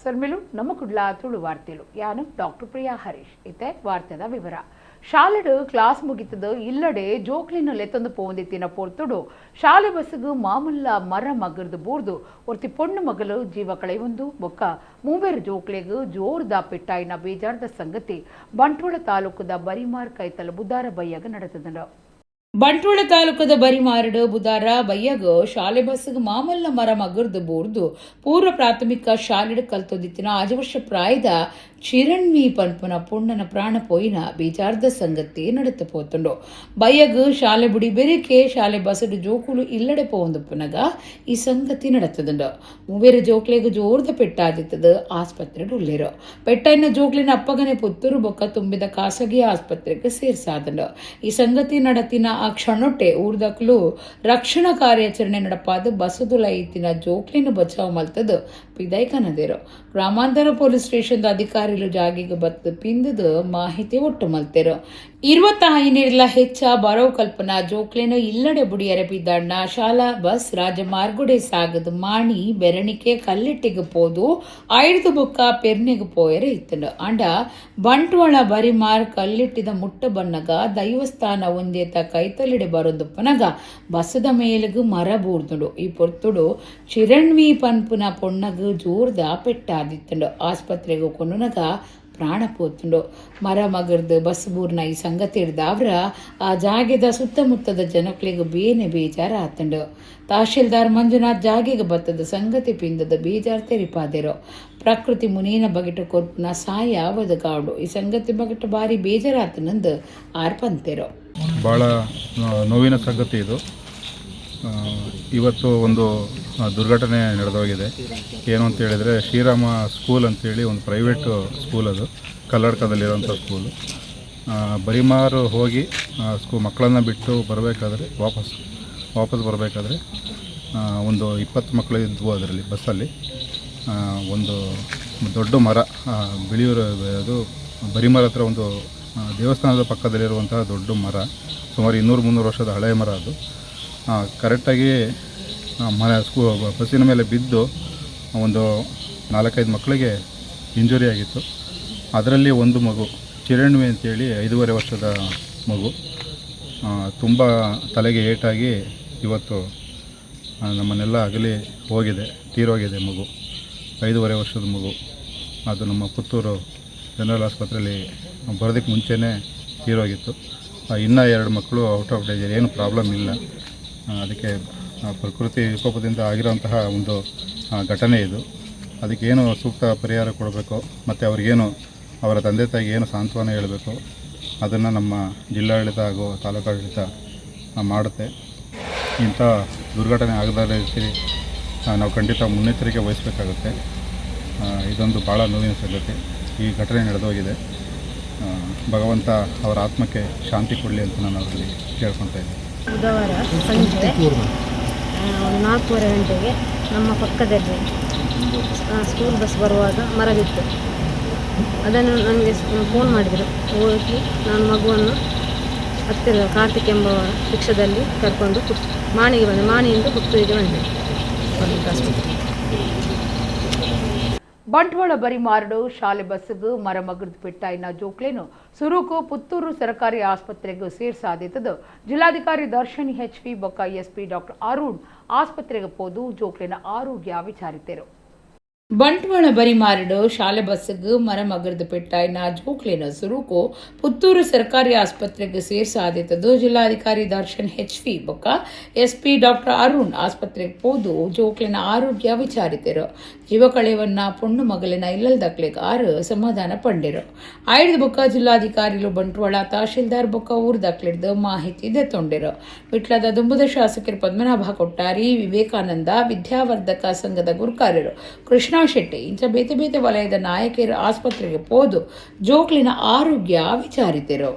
ಸೊಲ್ಮೆಲು ನಮ್ಮ ಕುಡ್ಲ ತುಳು ವಾರ್ತೆಲು. ಯಾನು ಡಾಕ್ಟರ್ ಪ್ರಿಯಾ ಹರೀಶ್. ಇತ್ತೆ ವಾರ್ತೆದ ವಿವರ. ಶಾಲೆಡು ಕ್ಲಾಸ್ ಮುಗಿತದ ಇಲ್ಲಡೆ ಜೋಕ್ಲಿನ ಲೆತ್ತೊಂದು ಪೋಂದಿತ್ತಿನ ಪೊರ್ತುಡು ಶಾಲೆ ಬಸ್ಸುಗು ಮಾಮಲ್ಲ ಮರ ಮಗರ್ದು ಬೂರ್ದು ಒರ್ತಿ ಪೊಣ್ಣು ಮಗಲು ಜೀವ ಕಳೆಯೊಂದು ಬೊಕ್ಕ ಮೂವೆರು ಜೋಕ್ಲೆಗು ಜೋರ್ದ ಪೆಟ್ಟಾಯಿನ ಬೇಜಾರ್ದ ಸಂಗತಿ ಬಂಟ್ವಾಳ ತಾಲೂಕುದ ಬರಿಮಾರ್ ಕೈತಲ್ ಬುದಾರ ಬಯ್ಯಗ ನಡೆತದಂಡು. ಬಂಟ್ವಾಳ ತಾಲೂಕದ ಬರಿಮಾರಡು ಬುದಾರ ಬಯ್ಯಗ ಶಾಲೆ ಬಸ್ಸುಗು ಮಾಮಲ್ಲ ಮರ ಮಗರ್ದು ಬೂರ್ದು ಪೂರ್ವ ಪ್ರಾಥಮಿಕ ಶಾಲೆಡು ಕಲ್ತೊಂದಿತ್ತಿನ ಆಜು ವರ್ಷ ಪ್ರಾಯದ ಚಿರಣ್ವಿ ಪನ್ಪುನ ಪೊಣ್ಣನ ಪ್ರಾಣ ಪೋಯಿನ ಬೇಜಾರ್ದ ಸಂಗತಿ ನಡತು ಪೋತುಂಡು. ಬಯ್ಯಗ್ ಶಾಲೆ ಬುಡಿ ಬೆರಿಕೆ ಶಾಲೆ ಬಸ್ಸುಡು ಜೋಕುಲು ಇಲ್ಲಡೆ ಪೋವೊಂದುಪ್ಪುನಗ ಈ ಸಂಗತಿ ನಡತದುಂಡು. ಮೂವೇರು ಜೋಕ್ಲೆಗ್ ಜೋರ್ದ ಪೆಟ್ಟಾದಿತ್ತದು ಆಸ್ಪತ್ರೆಡ್ ಉಲ್ಲೆರು. ಪೆಟ್ಟಾಯಿನ ಜೋಕ್ಲಿನ ಅಪ್ಪಗನೆ ಪುತ್ತೂರು ಬೊಕ್ಕ ತುಂಬಿದ ಖಾಸಗಿ ಆಸ್ಪತ್ರೆಗೆ ಸೇರ್ಸಾದುಂಡು. ಈ ಸಂಗತಿ ನಡತಿನ ಆ ಕ್ಷಣೊಟ್ಟೆ ಊರ್ದಕ್ಲು ರಕ್ಷಣಾ ಕಾರ್ಯಾಚರಣೆ ನಡಪಾದ ಬಸ್ಸುದುಲ ಇತ್ತಿನ ಜೋಕ್ಲಿನ ಬಚಾವ್ ಮಲ್ತದು ಪಿದೈ ಕನದೇರು. ಗ್ರಾಮಾಂತರ ಪೊಲೀಸ್ ಸ್ಟೇಷನ್ ಅಧಿಕಾರಿಲು ಜಾಗಿಗೆ ಬತ್ತು ಪಿಂದದು ಮಾಹಿತಿ ಒಟ್ಟು ಮಲ್ತೆರು. 25 ಹೆಚ್ಚ ಬರವು ಕಲ್ಪನಾ ಜೋಕ್ಲೇನ ಇಲ್ಲಡೆ ಬುಡಿಯರೆ ಪಿದಣ್ಣ ಶಾಲಾ ಬಸ್ ರಾಜಮಾರ್ಗುಡೆ ಸಾಗದು ಮಾಣಿ ಬೆರಣಿಕೆ ಕಲ್ಲಿಟ್ಟಿಗೆ ಪೋದು ಐದು ಬೊಕ್ಕ ಪೆರ್ನೆಗೆ ಪೋಯರೆ ಇತ್ತಂಡು. ಆಂಡ ಬಂಟ್ವಾಳ ಬರಿಮಾರ್ ಕಲ್ಲಿಟ್ಟಿದ ಮುಟ್ಟ ಬನ್ನಗ ದೈವಸ್ಥಾನ ಒಂದೇತ ಕೈತಲಿಡೆ ಬರೊಂದುಪ್ಪನಗ ಬಸ್ಸದ ಮೇಲಗು ಮರ ಬೂರ್ದುಂಡು. ಈ ಪೊರ್ತುಡು ಚಿರಣ್ವಿ ಪನ್ಪುನ ಪೊಣ್ಣಗು ಜೋರ್ದ ಪೆಟ್ಟಾದಿತ್ತಂಡು. ಆಸ್ಪತ್ರೆಗೆ ಕೊನುನಗ ಪ್ರಾಣ ಪೋತುಂಡು. ಮರ ಮಗರ್ದು ಬಸ್ ಬೂರ್ನ ಈ ಸಂಗತಿ ಹಿಡ್ದಾವ್ರ ಆ ಜಾಗೆದ ಸುತ್ತಮುತ್ತದ ಜನಕ್ಲೆಗ್ ಬೇನೆ ಬೇಜಾರ ಆತಂಡು. ತಹಶೀಲ್ದಾರ್ ಮಂಜುನಾಥ್ ಜಾಗೆಗೆ ಬತ್ತದ ಸಂಗತಿ ಪಿಂದದ ಬೇಜಾರ್ ತೆರಿಪಾದಿರೋ. ಪ್ರಕೃತಿ ಮುನೀನ ಬಗೆಟ ಕೊರ್ಪುನ ಸಾಯ ಒದಗಾಡು. ಈ ಸಂಗತಿ ಬಗೆಟ ಬಾರಿ ಬೇಜಾರಾತನಂದು ಆರ್ ಪಂತೆರೋ. ಭಾಳ ನೋವಿನ ಸಂಗತಿ ಇದು. ಇವತ್ತು ಒಂದು ದುರ್ಘಟನೆ ನಡೆದೋಗಿದೆ. ಏನು ಅಂತ ಹೇಳಿದರೆ, ಶ್ರೀರಾಮ ಸ್ಕೂಲ್ ಅಂತೇಳಿ ಒಂದು ಪ್ರೈವೇಟ್ ಸ್ಕೂಲ್, ಅದು ಕಲ್ಲಡ್ಕದಲ್ಲಿರೋಂಥ ಸ್ಕೂಲು. ಬರಿಮಾರು ಹೋಗಿ ಮಕ್ಕಳನ್ನು ಬಿಟ್ಟು ಬರಬೇಕಾದ್ರೆ, ವಾಪಸ್ ವಾಪಸ್ ಬರಬೇಕಾದ್ರೆ ಒಂದು 20 ಮಕ್ಕಳು ಇದ್ವು ಅದರಲ್ಲಿ ಬಸ್ಸಲ್ಲಿ. ಒಂದು ದೊಡ್ಡ ಮರ, ಬಿಳಿಯೂರು ಅದು ಬರಿಮಾರ್ ಹತ್ರ ಒಂದು ದೇವಸ್ಥಾನದ ಪಕ್ಕದಲ್ಲಿರುವಂತಹ ದೊಡ್ಡ ಮರ, ಸುಮಾರು 200-300 ವರ್ಷದ ಹಳೆಯ ಮರ ಅದು. ಕರೆಕ್ಟಾಗಿ ಮನೆ ಬಸ್ಸಿನ ಮೇಲೆ ಬಿದ್ದು ಒಂದು 4-5 ಮಕ್ಕಳಿಗೆ ಇಂಜುರಿ ಆಗಿತ್ತು. ಅದರಲ್ಲಿ ಒಂದು ಮಗು ಚಿರಣ್ವಿ ಅಂತೇಳಿ 5.5 ವರ್ಷದ ಮಗು ತುಂಬ ತಲೆಗೆ ಏಟಾಗಿ ಇವತ್ತು ನಮ್ಮನ್ನೆಲ್ಲ ಅಗಲಿ ಹೋಗಿದೆ, ತೀರೋಗಿದೆ ಮಗು. 5.5 ವರ್ಷದ ಮಗು ಅದು. ನಮ್ಮ ಪುತ್ತೂರು ಜನರಲ್ ಆಸ್ಪತ್ರೆಯಲ್ಲಿ ಬರೋದಕ್ಕೆ ಮುಂಚೆನೇ ತೀರೋಗಿತ್ತು. ಇನ್ನೂ 2 ಮಕ್ಕಳು ಔಟ್ ಆಫ್ ಡೇಂಜರ್, ಏನು ಪ್ರಾಬ್ಲಮ್ ಇಲ್ಲ. ಅದಕ್ಕೆ ಪ್ರಕೃತಿ ವಿಕೋಪದಿಂದ ಆಗಿರೋಂತಹ ಒಂದು ಘಟನೆ ಇದು. ಅದಕ್ಕೇನು ಸೂಕ್ತ ಪರಿಹಾರ ಕೊಡಬೇಕು ಮತ್ತು ಅವ್ರಿಗೇನು ಅವರ ತಂದೆ ತಾಯಿಗೆ ಏನು ಸಾಂತ್ವನ ಹೇಳಬೇಕು, ಅದನ್ನು ನಮ್ಮ ಜಿಲ್ಲಾಡಳಿತ ಹಾಗೂ ತಾಲೂಕಾಡಳಿತ ಮಾಡುತ್ತೆ. ಇಂಥ ದುರ್ಘಟನೆ ಆಗದ ರೀತಿ ನಾವು ಖಂಡಿತ ಮುನ್ನೆಚ್ಚರಿಕೆ ವಹಿಸಬೇಕಾಗುತ್ತೆ. ಇದೊಂದು ಭಾಳ ನೋವಿನ ಸಂಗತಿ. ಈ ಘಟನೆ ನಡೆದೋಗಿದೆ. ಭಗವಂತ ಅವರ ಆತ್ಮಕ್ಕೆ ಶಾಂತಿ ಕೊಡಲಿ ಅಂತ ನಾನು ಅವರಲ್ಲಿ ಕೇಳ್ಕೊತಾ ಇದ್ದೀನಿ. ಬುಧವಾರ ಸಂಜೆ ಒಂದು 4:30 ಗಂಟೆಗೆ ನಮ್ಮ ಪಕ್ಕದಲ್ಲಿ ಸ್ಕೂಲ್ ಬಸ್ ಬರುವಾಗ ಮರ ಬಿತ್ತು. ಅದನ್ನು ನನಗೆ ಫೋನ್ ಮಾಡಿದರು. ಹೋಗಿ ನಾನು ಮಗುವನ್ನು ಹತ್ತಿರದ ಕಾರ್ತಿಕ್ ಎಂಬ ರಿಕ್ಷಾದಲ್ಲಿ ಕರ್ಕೊಂಡು ಮಾಣಿಗೆ ಬಂದೆ. ಮಾಣಿಯಿಂದ ಪುತ್ತೂರಿಗೆ ಬಂದೆ ಗೌರ್ಮೆಂಟ್ ಆಸ್ಪತ್ರೆಗೆ. ಬಂಟ್ವಾಳ ಬರಿಮಾರಡು ಶಾಲೆ ಬಸ್ಸುಗು ಮರ ಮಗರ್ದು ಪೆಟ್ಟಾಯಿನ ಜೋಕ್ಲೇನು ಸುರುಕು ಪುತ್ತೂರು ಸರ್ಕಾರಿ ಆಸ್ಪತ್ರೆಗೆ ಸೇರ್ಸಾದಿತ್ತದು. ಜಿಲ್ಲಾಧಿಕಾರಿ ದರ್ಶನ್ ಎಚ್.ವಿ ಬೊಕ್ಕ ಎಸ್ಪಿ ಡಾಕ್ಟರ್ ಅರುಣ್ ಆಸ್ಪತ್ರೆಗೆ ಪೋದು ಜೋಕ್ಲೇನ ಆರೋಗ್ಯ ವಿಚಾರಿತರು. ಬಂಟ್ವಾಳ ಬರಿಮಾರಡು ಶಾಲೆ ಬಸ್ಸುಗು ಮರ ಮಗರ್ದು ಪೆಟ್ಟಾಯಿನ ಜೋಕ್ಲೇನ ಸುರುಕು ಪುತ್ತೂರು ಸರ್ಕಾರಿ ಆಸ್ಪತ್ರೆಗೆ ಸೇರ್ಸಾದಿತ್ತದು. ಜಿಲ್ಲಾಧಿಕಾರಿ ದರ್ಶನ್ ಎಚ್.ವಿ ಬೊಕ್ಕ ಎಸ್ಪಿ ಡಾಕ್ಟರ್ ಅರುಣ್ ಆಸ್ಪತ್ರೆಗೆ ಪೋದು ಜೋಕ್ಲಿನ ಆರೋಗ್ಯ ವಿಚಾರಿತರು. ಜೀವ ಕಳೆಯವನ್ನ ಪೊಣ್ಣು ಮಗಲಿನ ಇಲ್ಲಲ್ದಕ್ಲೆಗ್ ಆರು ಸಮಾಧಾನ ಪಂಡಿರು. ಆಯ್ದ ಬೊಕ್ಕ ಜಿಲ್ಲಾಧಿಕಾರಿಲು ಬಂಟ್ವಾಳ ತಹಶೀಲ್ದಾರ್ ಬೊಕ್ಕ ಊರ್ದಕ್ಲಿಡ್ದು ಮಾಹಿತಿ ದೆತ್ತೊಂಡಿರು. ವಿಟ್ಲದ ದುಂಬುದ ಶಾಸಕರು ಪದ್ಮನಾಭ ಕೊಟ್ಟಾರಿ, ವಿವೇಕಾನಂದ ವಿದ್ಯಾವರ್ಧಕ ಸಂಘದ ಗುರುಕಾರರು ಕೃಷ್ಣ ಶೆಟ್ಟಿ ಇಂಚ ಬೇತೆ ಬೇತೆ ವಲಯದ ನಾಯಕರು ಆಸ್ಪತ್ರೆಗೆ ಪೋದು ಜೋಕ್ಲಿನ ಆರೋಗ್ಯ ವಿಚಾರಿತರು.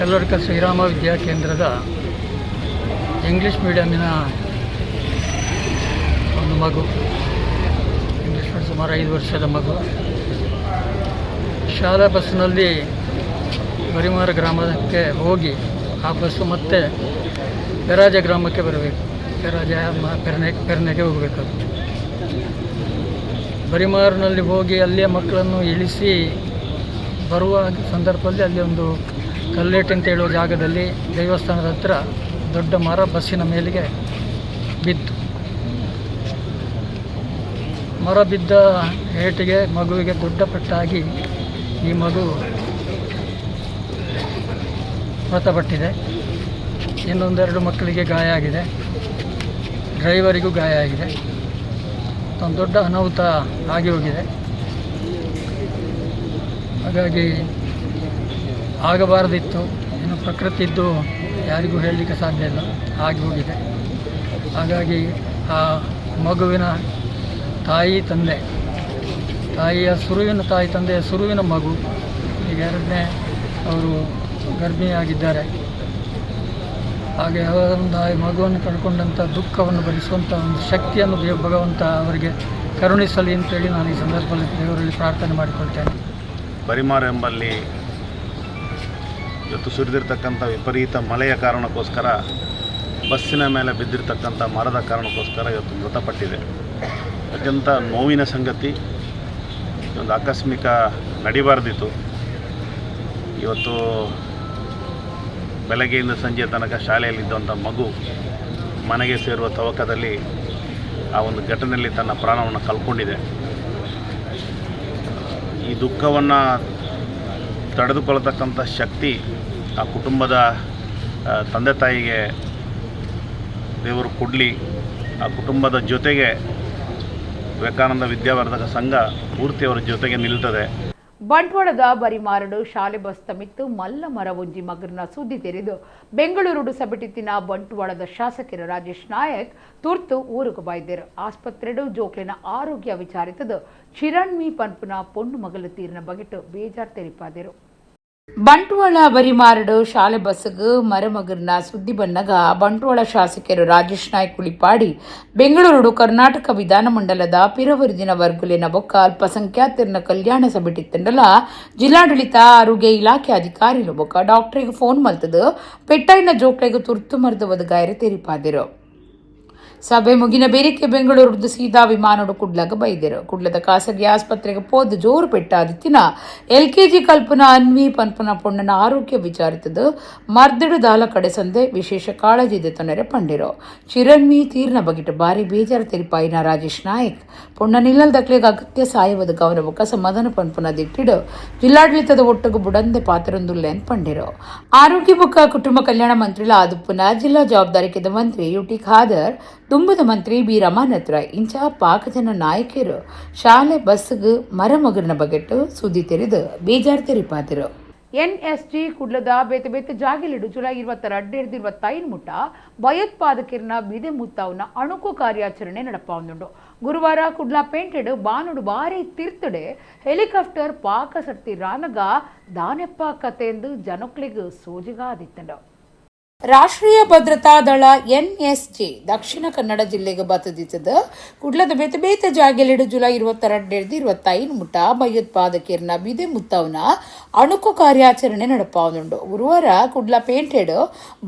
Kalladka Shriram ವಿದ್ಯಾಕೇಂದ್ರದ English ಮೀಡಿಯಮಿನ ಒಂದು ಮಗು, ಇಂಗ್ಲೀಷ್ ಮೀಡಿಯಂ ಸುಮಾರು 5 ವರ್ಷದ ಮಗು, ಶಾಲಾ ಬಸ್ಸಿನಲ್ಲಿ ಬರಿಮಾರ ಗ್ರಾಮಕ್ಕೆ ಹೋಗಿ ಆ ಬಸ್ಸು ಮತ್ತೆ ಪೆರಾಜೆ ಗ್ರಾಮಕ್ಕೆ ಬರಬೇಕು, ಪೆರಾಜೆ ಪೆರ್ನೆಗೆ ಹೋಗಬೇಕು. ಅದು ಬರಿಮಾರಿನಲ್ಲಿ ಹೋಗಿ ಅಲ್ಲಿಯ ಮಕ್ಕಳನ್ನು ಇಳಿಸಿ ಬರುವ ಸಂದರ್ಭದಲ್ಲಿ ಅಲ್ಲಿ ಒಂದು ಕಲ್ಲೇಟ್ ಅಂತ ಹೇಳುವ ಜಾಗದಲ್ಲಿ ದೇವಸ್ಥಾನದ ಹತ್ರ ದೊಡ್ಡ ಮರ ಬಸ್ಸಿನ ಮೇಲಿಗೆ ಬಿತ್ತು. ಮರ ಬಿದ್ದ ಏಟಿಗೆ ಮಗುವಿಗೆ ದೊಡ್ಡ ಪೆಟ್ಟಾಗಿ ಈ ಮಗು ಮೃತಪಟ್ಟಿದೆ. ಇನ್ನೊಂದೆರಡು ಮಕ್ಕಳಿಗೆ ಗಾಯ ಆಗಿದೆ, ಡ್ರೈವರಿಗೂ ಗಾಯ ಆಗಿದೆ. ಒಂದು ದೊಡ್ಡ ಅನಾಹುತ ಆಗಿ ಹೋಗಿದೆ. ಹಾಗಾಗಿ ಆಗಬಾರದಿತ್ತು, ಇನ್ನು ಪ್ರಕೃತಿದ್ದು ಯಾರಿಗೂ ಹೇಳಲಿಕ್ಕೆ ಸಾಧ್ಯ ಇಲ್ಲ, ಆಗಿ ಹೋಗಿದೆ. ಹಾಗಾಗಿ ಆ ಮಗುವಿನ ತಾಯಿ ತಂದೆ, ತಾಯಿಯ ಸುರುವಿನ ತಾಯಿ ತಂದೆಯ ಸುರುವಿನ ಮಗು, ಈಗ ಎರಡನೇ ಅವರು ಗರ್ಭಿಣಿಯಾಗಿದ್ದಾರೆ. ಹಾಗೆ ಅವರೊಂದು ಆ ಮಗುವನ್ನು ಕಳ್ಕೊಂಡಂಥ ದುಃಖವನ್ನು ಭರಿಸುವಂಥ ಒಂದು ಶಕ್ತಿಯನ್ನು ದೇವ ಭಗವಂತ ಅವರಿಗೆ ಕರುಣಿಸಲಿ ಅಂತೇಳಿ ನಾನು ಈ ಸಂದರ್ಭದಲ್ಲಿ ದೇವರಲ್ಲಿ ಪ್ರಾರ್ಥನೆ ಮಾಡಿಕೊಳ್ತೇನೆ. ಬರಿಮಾರ್ ಎಂಬಲ್ಲಿ ಇವತ್ತು ಸುರಿದಿರ್ತಕ್ಕಂಥ ವಿಪರೀತ ಮಳೆಯ ಕಾರಣಕ್ಕೋಸ್ಕರ ಬಸ್ಸಿನ ಮೇಲೆ ಬಿದ್ದಿರ್ತಕ್ಕಂಥ ಮರದ ಕಾರಣಕ್ಕೋಸ್ಕರ ಇವತ್ತು ಮೃತಪಟ್ಟಿದೆ. ಅತ್ಯಂತ ನೋವಿನ ಸಂಗತಿ. ಒಂದು ಆಕಸ್ಮಿಕ ನಡಿಬಾರ್ದಿತ್ತು. ಇವತ್ತು ಬೆಳಗ್ಗೆಯಿಂದ ಸಂಜೆ ತನಕ ಶಾಲೆಯಲ್ಲಿದ್ದಂಥ ಮಗು ಮನೆಗೆ ಸೇರುವ ತವಕದಲ್ಲಿ ಆ ಒಂದು ಘಟನೆಯಲ್ಲಿ ತನ್ನ ಪ್ರಾಣವನ್ನು ಕಳ್ಕೊಂಡಿದೆ. ಈ ದುಃಖವನ್ನು ತಡೆದುಕೊಳ್ಳತಕ್ಕಂಥ ಶಕ್ತಿ ಆ ಕುಟುಂಬದ ತಂದೆ ತಾಯಿಗೆ ದೇವರು ಕೊಡಲಿ. ಆ ಕುಟುಂಬದ ಜೊತೆಗೆ ವಿವೇಕಾನಂದ ವಿದ್ಯಾವರ್ಧಕ ಸಂಘ ಪೂರ್ತಿ ಅವರ ಜೊತೆಗೆ ನಿಲ್ತದೆ. ಬಂಟ್ವಾಳದ ಬರಿಮಾರಡು ಶಾಲೆ ಬಸ್ ತಮಿತ್ತು ಮಲ್ಲ ಮರ ಒಂಜಿ ಮಗರ್ನ ಸುದ್ದಿ ತೆರೆದು ಬೆಂಗಳೂರು ಸಬಿಟಿತ್ತಿನ ಬಂಟ್ವಾಳದ ಶಾಸಕರು ರಾಜೇಶ್ ನಾಯಕ್ ತುರ್ತು ಊರುಕು ಬಾಯ್ದರು. ಆಸ್ಪತ್ರೆಡು ಜೋಕ್ಲಿನ ಆರೋಗ್ಯ ವಿಚಾರಿತದು ಚಿರಣ್ಮಿ ಪನ್ಪುನ ಪೊಣ್ಣು ಮಗಲು ತೀರಿನ ಬಗೆಟು ಬೇಜಾರ್ ತೆರಿಪಾದರು. ಬಂಟ್ವಾಳ ಬರಿಮಾರಡು ಶಾಲೆ ಬಸ್ಸುಗು ಮರಮಗರ್ನ ಸುದ್ದಿ ಬನ್ನಗ ಬಂಟ್ವಾಳ ಶಾಸಕರು ರಾಜೇಶ್ ನಾಯ್ಕ್ ಉಳಿಪಾಡಿ ಬೆಂಗಳೂರು ಕರ್ನಾಟಕ ವಿಧಾನಮಂಡಲದ ಪಿರವರಿದಿನ ವರ್ಗುಲಿನ ಬೊಕ್ಕ ಅಲ್ಪಸಂಖ್ಯಾತರನ ಕಲ್ಯಾಣ ಸಭೆಟಿತ್ತಂಡಲ ಜಿಲ್ಲಾಡಳಿತ ಆರೋಗ್ಯ ಇಲಾಖೆ ಅಧಿಕಾರಿಲು ಬೊಕ್ಕ ಡಾಕ್ಟರಿಗೆ ಫೋನ್ ಮಲ್ತದು ಪೆಟ್ಟಾಯಿನ ಜೋಕ್ಲೆಗ್ ತುರ್ತು ಮರ್ದು ಒದಗಾಯರೆ ತೆರಿಪಾದಿರು. ಸಭೆ ಮುಗಿನ ಬೇರಿಕೆ ಬೆಂಗಳೂರು ಸೀದಾ ವಿಮಾನೋಡು ಕುಡ್ಲಗ ಬೈದರು. ಕುಡ್ಲದ ಖಾಸಗಿ ಆಸ್ಪತ್ರೆಗೆ ಪೋದು ಜೋರು ಪೆಟ್ಟಾದಿತ್ತಿನ ಎಲ್ಕೆಜಿ ಕಲ್ಪನಾ ಅನ್ವಿ ಪನ್ಪನ ಪೊಣ್ಣನ ಆರೋಗ್ಯ ವಿಚಾರಿತದು ಮರ್ದಡು ದಾಲ ಕಡೆ ಸಂದೆ ವಿಶೇಷ ಕಾಳಜಿ ತೊನರೆ ಪಂಡಿರು. ಚಿರನ್ವಿ ತೀರ್ನ ಬಗಿಟ ಬಾರಿ ಬೇಜಾರ ತೆರಿಪಾಯಿನ ರಾಜೇಶ್ ನಾಯಕ್ ಪೊಣ್ಣ ನಿಲ್ಲಲ್ ದಕ್ಲೆಗ್ ಅಗತ್ಯ ಸಾಯವದ ಗೌರವಕ್ಕ ಸಮಾಧಾನ ಪನ್ಪನ ದಿಟ್ಟಿಡು ಜಿಲ್ಲಾಡಳಿತದ ಒಟ್ಟುಗು ಬುಡಂದೆ ಪಾತ್ರೊಂದುಲ್ಲೇನ್ ಪಂಡಿರು. ಆರೋಗ್ಯ ಬೊಕ್ಕ ಕುಟುಂಬ ಕಲ್ಯಾಣ ಮಂತ್ರಿಲ ಆದುಪ್ಪುನ ಜಿಲ್ಲಾ ಜವಾಬ್ದಾರಿಕೆದ ಮಂತ್ರಿ ಯುಟಿ ಖಾದರ್, ತುಂಬದ ಮಂತ್ರಿ ಬಿ ರಮಾನಾಥ್ ರಾಯ್ ಇಂಚ ಪಾಕಜನ ನಾಯಕರು ಶಾಲೆ ಬಸ್ಗೆ ಮರಮಗರನ ಬಗೆಟ್ಟು ಸುದ್ದಿ ತೆರೆದು ಬೇಜಾರ್ ತೆರಿಪಾದರು. ಎನ್ಎಸ್ಜಿ ಕುಡ್ಲದ ಬೇತೆ ಬೇತೆ ಜಾಗಿಲಿಡು ಜುಲೈ 22 25 ಮುಟ್ಟ ಭಯೋತ್ಪಾದಕರನ್ನ ಬಿದೆ ಮುತ್ತಾವನ ಅಣುಕು ಕಾರ್ಯಾಚರಣೆ ನಡಪಾವಂದುಂಡು. ಗುರುವಾರ ಕುಡ್ಲ ಪೇಂಟೆಡು ಬಾನುಡು ಬಾರಿ ತಿರ್ತಡೆ ಹೆಲಿಕಾಪ್ಟರ್ ಪಾಕ ಸಟ್ತಿ ರಾನಗ ದಾನೆಪ್ಪ ಕತೆಂದು ಜನಕ್ಲಿಗ್ ಸೋಜಿಗಾದಿತ್ತಂಡು. ರಾಷ್ಟ್ರೀಯ ಭದ್ರತಾ ದಳ ಎನ್ಎಸ್ಜಿ ದಕ್ಷಿಣ ಕನ್ನಡ ಜಿಲ್ಲೆಗೆ ಬತ್ತದಿತ್ತದ ಕುಡ್ಲದ ಬೇತೆ ಬೇತೆ ಜಾಗೆಲಿಡು ಜುಲೈ 22 25 ಮುಟ್ಟ ಭಯೋತ್ಪಾದಕರನ್ನ ಬಿದೆ ಮುತ್ತವನ ಅಣುಕು ಕಾರ್ಯಾಚರಣೆ ನಡಪಾವನುಂಡು. ಗುರುವಾರ ಕುಡ್ಲ ಪೇಂಟೆಡು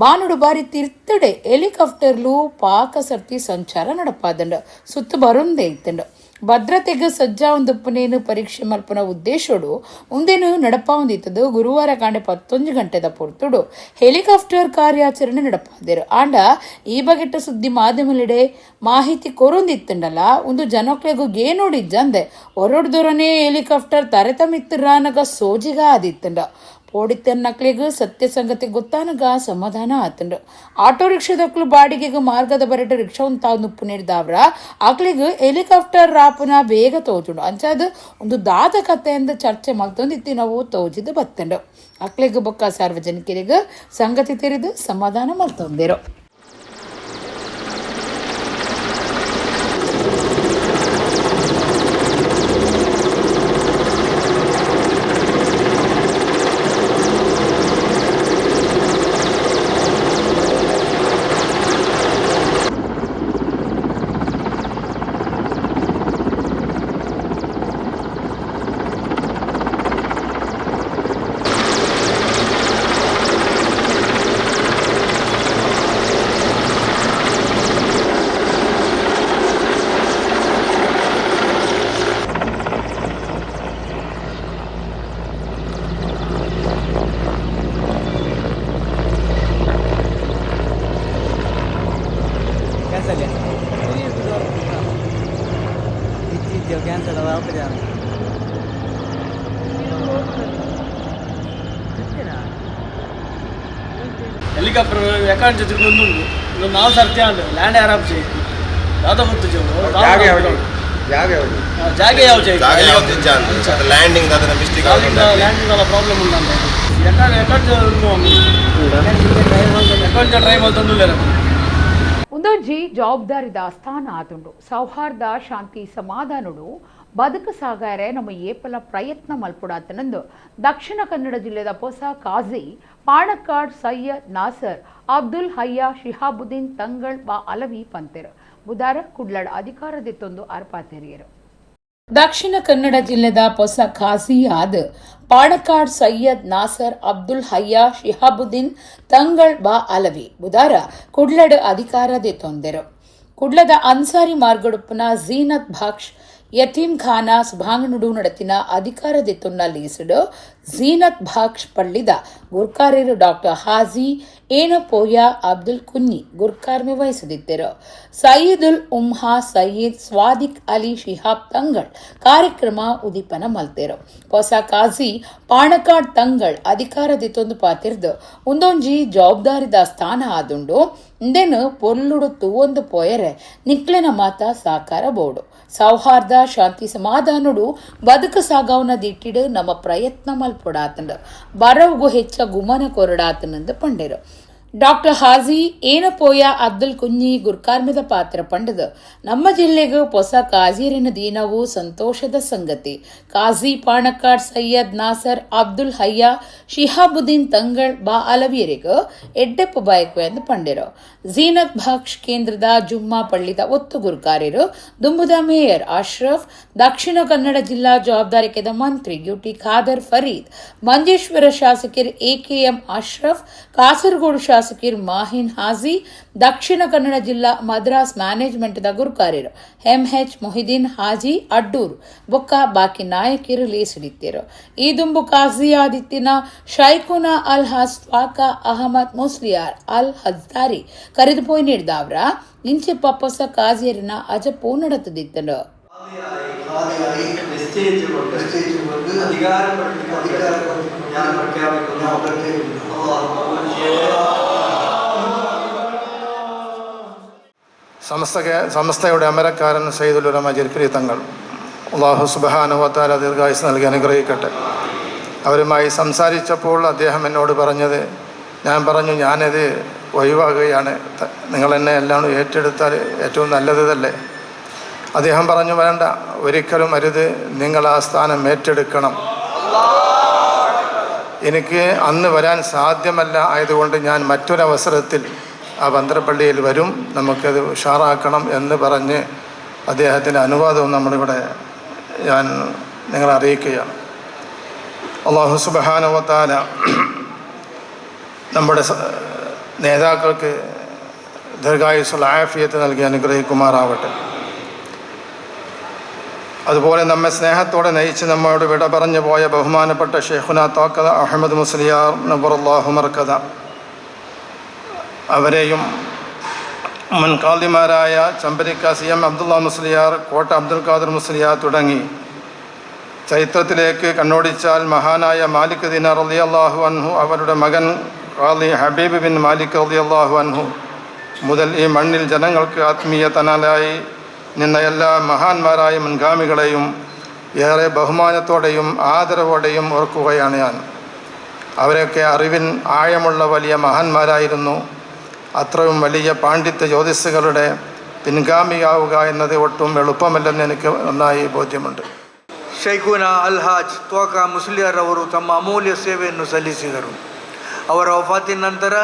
ಬಾನುಡು ಬಾರಿ ತಿರ್ತಡೆ ಹೆಲಿಕಾಪ್ಟರ್ಲು ಪಾಕ ಸರ್ತಿ ಸಂಚಾರ ನಡಪಾದಂಡು ಸುತ್ತ ಬರುಂದೇ ಇತ್ತಂಡು. ಭದ್ರತೆಗೆ ಸಜ್ಜಾವಂದುಪ್ಪನೇನು ಪರೀಕ್ಷೆ ಮಲ್ಪನ ಉದ್ದೇಶಡು ಉಂದೇನು ನಡಪಾವಂದಿತ್ತದು ಗುರುವಾರ ಕಾಂಡೆ 11 ಗಂಟೆದ ಪೊರ್ತುಡು ಹೆಲಿಕಾಪ್ಟರ್ ಕಾರ್ಯಾಚರಣೆ ನಡಪಾದಿರು. ಆಂಡ ಈ ಬಗೆಟ್ಟ ಸುದ್ದಿ ಮಾಧ್ಯಮಲಿಡೆ ಮಾಹಿತಿ ಕೊರೊಂದಿತ್ತಂಡಲ್ಲ ಒಂದು ಜನಕ್ಲೆಗು ಗೇನೋಡಿಜ್ಜಂದೆ ಹೊರಡ್ದೊರನೇ ಹೆಲಿಕಾಪ್ಟರ್ ತರೆತಮಿತ್ತರಾನಗ ಸೋಜಿಗ ಆದಿತ್ತಂಡ. ಪೋಡಿತ್ತನ್ನಕ್ಲೆಗ್ ಸತ್ಯ ಸಂಗತಿ ಗೊತ್ತಾನಗ ಸಮಾಧಾನ ಆತಂಡು. ಆಟೋ ರಿಕ್ಷಾದಕ್ಲು ಬಾಡಿಗೆಗೆ ಮಾರ್ಗದ ಬರಟ ರಿಕ್ಷಾ ತಾವು ನುಪ್ಪು ನೀಡಿದವ್ರ ಆಕ್ಲಿಗ್ ಹೆಲಿಕಾಪ್ಟರ್ ರಾಪನ ಬೇಗ ತೋಜುಂಡು. ಅಂಚಾದ ಒಂದು ದಾದ ಕಥೆಯಿಂದ ಚರ್ಚೆ ಮಲ್ತೊಂದಿತ್ತಿ ನಾವು ತೋಜಿದ್ದು ಬತ್ತಂಡು. ಆಕ್ಲಿಗ್ ಬೊಕ್ಕ ಸಾರ್ವಜನಿಕರಿಗೆ ಸಂಗತಿ ತೆರೆದು ಸಮಾಧಾನ ಮಲ್ತೊಂದಿರು. ಹೆಲಿಕಾಪ್ಟರ್ ಎಕಾಂಚ ತಿರುಗೊಂದುಂಡು ಒಂದು ನಾವು ಸರ್ತಿ ಅಂಡು ಲ್ಯಾಂಡ್ ಆರಾಮ್ చేయి దాదా ಗೊತ್ತು ಜಾಗೆ ಯಾವ ಲ್ಯಾಂಡಿಂಗ್ ಅದನ್ನ ಮಿಸ್ಟೇಕ್ ಲ್ಯಾಂಡಿಂಗ್ ಅಲ್ಲ ಪ್ರಾಬ್ಲಮ್ ಉಂಟು ಎಕಾಂಚ ಎಕಾಂಚ ಡ್ರೈವ್ ಅಂತಂದು ಉಂದೊಂಜಿ ಜವಾಬ್ದಾರಿದ ಸ್ಥಾನ ಆತುಂಡು. ಸೌಹಾರ್ದ ಶಾಂತಿ ಸಮಾಧಾನಡು ಬದುಕು ಸಾಗಾರೆ ನಮ್ಮ ಏಪಲ ಪ್ರಯತ್ನ ಮಲ್ಪುಡಾತನಂದು ದಕ್ಷಿಣ ಕನ್ನಡ ಜಿಲ್ಲೆದ ಪೊಸ ಕಾಜಿ ಪಾಣಕ್ಕಾಡ್ ಸೈಯದ್ ನಾಸರ್ ಅಬ್ದುಲ್ ಹಯ್ಯ ಶಿಹಾಬುದ್ದೀನ್ ತಂಗಳ್ ಬಾ ಅಲವಿ ಪಂತೆರು ಬುಧಾರ ಕುಡ್ಲಡ್ ಅಧಿಕಾರದಿತ್ತೊಂದು ಅರ್ಪಾತೆರಿಯರು. ದಕ್ಷಿಣ ಕನ್ನಡ ಜಿಲ್ಲೆದ ಪೊಸ ಖಾಸಿ ಆದ ಪಾಣಕ್ಕಾಡ್ ಸೈಯದ್ ನಾಸರ್ ಅಬ್ದುಲ್ ಹಯ್ಯ ಶಿಹಾಬುದ್ದೀನ್ ತಂಗಳ್ ಬಾ ಅಲವಿ ಬುಧಾರ ಕುಡ್ಲಡ್ ಅಧಿಕಾರದಿತ್ತೊಂದೆರು. ಕುಡ್ಲದ ಅನ್ಸಾರಿ ಮಾರ್ಗಡುಪ್ಪನ ಝೀನತ್ ಭಾಕ್ಷ್ ಯತೀಂ ಖಾನಾ ಸುಭಾಂಗನುಡು ನಡತಿನ ಅಧಿಕಾರದಿತ್ತೊನ್ನ ಲೀಸುಡು ಝೀನತ್ ಭಾಕ್ಷ್ ಪಳ್ಳಿದ ಗುರ್ಕಾರ್ಯರು ಡಾಕ್ಟರ್ ಹಾಜಿ ಏನಪೋಯ ಅಬ್ದುಲ್ ಕುನ್ನಿ ಗುರ್ಕಾರ್ಮೆ ವಹಿಸದಿದ್ದರು. ಸಯೀದುಲ್ ಉಮ್ಹಾ ಸಯೀದ್ ಸ್ವಾದಿಕ್ ಅಲಿ ಶಿಹಾಬ್ ತಂಗಳ್ ಕಾರ್ಯಕ್ರಮ ಉದೀಪನ ಮಲ್ತೇರು. ಹೊಸ ಕಾಜಿ ಪಾಣಕಾಡ್ ತಂಗಳ್ ಅಧಿಕಾರದಿತ್ತೊಂದು ಪಾತಿರ್ದು ಒಂದೊಂಜಿ ಜವಾಬ್ದಾರಿದ ಸ್ಥಾನ ಆದುಂಡು. ಇಂದೇನು ಪೊರ್ಲುಡು ತೂವೊಂದು ಪೋಯರೆ ನಿಕ್ಲೆನ ಮಾತ ಸಾಕಾರ ಬೋಡು. ಸೌಹಾರ್ದ ಶಾಂತಿ ಸಮಾಧಾನಡು ಬದುಕು ಸಾಗವನ ದಿಟ್ಟಿಡು ನಮ್ಮ ಪ್ರಯತ್ನ ಮಲ್ಪೊಡಾತಂಡು ಬರವುಗು ಹೆಚ್ಚ ಗುಮನ ಕೊರಡಾತನಂದು ಪಂಡೇರು. ಡಾಕ್ಟರ್ ಹಾಜಿ ಏನಪೋಯ ಅಬ್ದುಲ್ ಕುഞ്ഞಿ ಗುರ್ಕಾರ್ಮೆದ ಪಾತ್ರ ಪಂಡದು ನಮ್ಮ ಜಿಲ್ಲೆಗೂ ಹೊಸ ಕಾಜೀರಿನ ದಿನವು ಸಂತೋಷದ ಸಂಗತಿ. ಕಾಜಿ ಪಾಣಕ್ಕಾಡ್ ಸೈಯದ್ ನಾಸರ್ ಅಬ್ದುಲ್ ಹಯ್ಯ ಶಿಹಾಬುದ್ದೀನ್ ತಂಗಳ್ ಬಾ ಅಲವಿಯರಿಗೂ ಎಡ್ಡೆಪ್ಪ ಬಾಯಕು ಎಂದು ಪಂಡಿರು. ಝೀನತ್ ಭಾಕ್ಷ್ ಕೇಂದ್ರದ ಜುಮ್ಮಾ ಪಳ್ಳಿದ ಒತ್ತು ಗುರ್ಕಾರ್ಯರು ದುಂಬುದ ಮೇಯರ್ ಅಶ್ರಫ್, ದಕ್ಷಿಣ ಕನ್ನಡ ಜಿಲ್ಲಾ ಜವಾಬ್ದಾರಿಕೆದ ಮಂತ್ರಿ ಯುಟಿ ಖಾದರ್ ಫರೀದ್, ಮಂಜೇಶ್ವರ ಶಾಸಕರು ಎಕೆಎಂ ಅಶ್ರಫ್, ಕಾಸರಗೋಡು ಶಾಸಕರು ಮಾಹಿನ್ ಹಾಜಿ, ದಕ್ಷಿಣ ಕನ್ನಡ ಜಿಲ್ಲಾ ಮದ್ರಾಸ್ ಮ್ಯಾನೇಜ್ಮೆಂಟ್ the ಗುರುಕಾರ್ಯರು ಎಂಎಚ್ ಮೊಹಿದೀನ್ ಹಾಜಿ ಅಡ್ಡೂರು ಬೊಕ್ಕ ಬಾಕಿ ನಾಯಕಿರು ಲೇಸಿಡಿತ್ತೇರು. ಈ ದುಂಬು ಕಾಜಿಯಾದಿತ್ತಿನ ಶೈಖುನಾ ಅಲ್ ಹಾಸ್ ಫಾಕಾ ಅಹಮದ್ ಮುಸ್ಲಿಯಾರ್ ಅಲ್ ಹಜ್ದಾರಿ ಕರೆದು ಪೋಯ್ ನೀಡಿದವರ ಇಂಚೆ ಪಪ್ಪಸ ಕಾಜಿಯರಿನ ಅಜಪು നടത്തുದಿತ್ತನು. സമസ്തയുടെ അമരക്കാരൻ സയ്യിദുൽ ഉലമ ജിഫ്രി തങ്ങൾ അല്ലാഹു സുബ്ഹാനഹു വ തആല ദീർഘായുസ് നൽകി അനുഗ്രഹിക്കട്ടെ. അവരുമായി സംസാരിച്ചപ്പോൾ അദ്ദേഹം എന്നോട് പറഞ്ഞത്, ഞാൻ പറഞ്ഞു ഞാനിത് ഒഴിവാകുകയാണ്, നിങ്ങളെന്നെ എല്ലാം ഏറ്റെടുത്താൽ ഏറ്റവും നല്ലതല്ലേ. അദ്ദേഹം പറഞ്ഞു വേണ്ട, ഒരിക്കലും അരുത്, നിങ്ങൾ ആ സ്ഥാനം ഏറ്റെടുക്കണം. എനിക്ക് അന്ന് വരാൻ സാധ്യമല്ല, ആയതുകൊണ്ട് ഞാൻ മറ്റൊരവസരത്തിൽ ആ പന്ത്രപ്പള്ളിയിൽ വരും, നമുക്കത് ഉഷാറാക്കണം എന്ന് പറഞ്ഞ് അദ്ദേഹത്തിൻ്റെ അനുവാദവും നമ്മളിവിടെ ഞാൻ നിങ്ങളെ അറിയിക്കുകയാണ്. അല്ലാഹു സുബ്ഹാനഹു വ തആല നമ്മുടെ നേതാക്കൾക്ക് ദീർഘായുസ്സുള്ള ആഫിയത്ത് നൽകി അനുഗ്രഹിക്കുമാറാവട്ടെ. അതുപോലെ നമ്മെ സ്നേഹത്തോടെ നയിച്ച് നമ്മോട് വിട പറഞ്ഞു പോയ ബഹുമാനപ്പെട്ട ഷെയ്ഖുന തോക്കത അഹമ്മദ് മുസ്ലിയാർ നബറുല്ലാഹു മർക്കദ അവരെയും മുൻ ഖാദിമാരായ ചമ്പരിക്ക സി എം അബ്ദുള്ള മുസ്ലിയാർ, കോട്ട അബ്ദുൽ ഖാദർ മുസ്ലിയാർ തുടങ്ങി ചരിത്രത്തിലേക്ക് കണ്ണോടിച്ചാൽ മഹാനായ മാലിക് ദിനാർ റളിയല്ലാഹു അൻഹു, അവരുടെ മകൻ ഖാദി ഹബീബ് ബിൻ മാലിക് റളിയല്ലാഹു അൻഹു മുതൽ ഈ മണ്ണിൽ ജനങ്ങൾക്ക് ആത്മീയ തണലായി നിന്ന എല്ലാ മഹാന്മാരായ മുൻഗാമികളെയും ഏറെ ബഹുമാനത്തോടെയും ആദരവോടെയും ഓർക്കുകയാണ് ഞാൻ. അവരൊക്കെ അറിവിൻ ആഴമുള്ള വലിയ മഹാന്മാരായിരുന്നു. അത്രയും വലിയ പാണ്ഡിത്യ ജ്യോതിസ്സുകളുടെ പിൻഗാമിയാവുക എന്നത് ഒട്ടും എളുപ്പമല്ലെന്ന് എനിക്ക് നന്നായി ബോധ്യമുണ്ട്. ಶೈಖುನ ಅಲ್ಹಾಜ್ ತ್ವಾಕ ಮುಸ್ಲಿಯಾರವರು ತಮ್ಮ ಅಮೂಲ್ಯ ಸೇವೆಯನ್ನು ಸಲ್ಲಿಸಿದರು. ಅವರ ವಫಾತಿನ ನಂತರ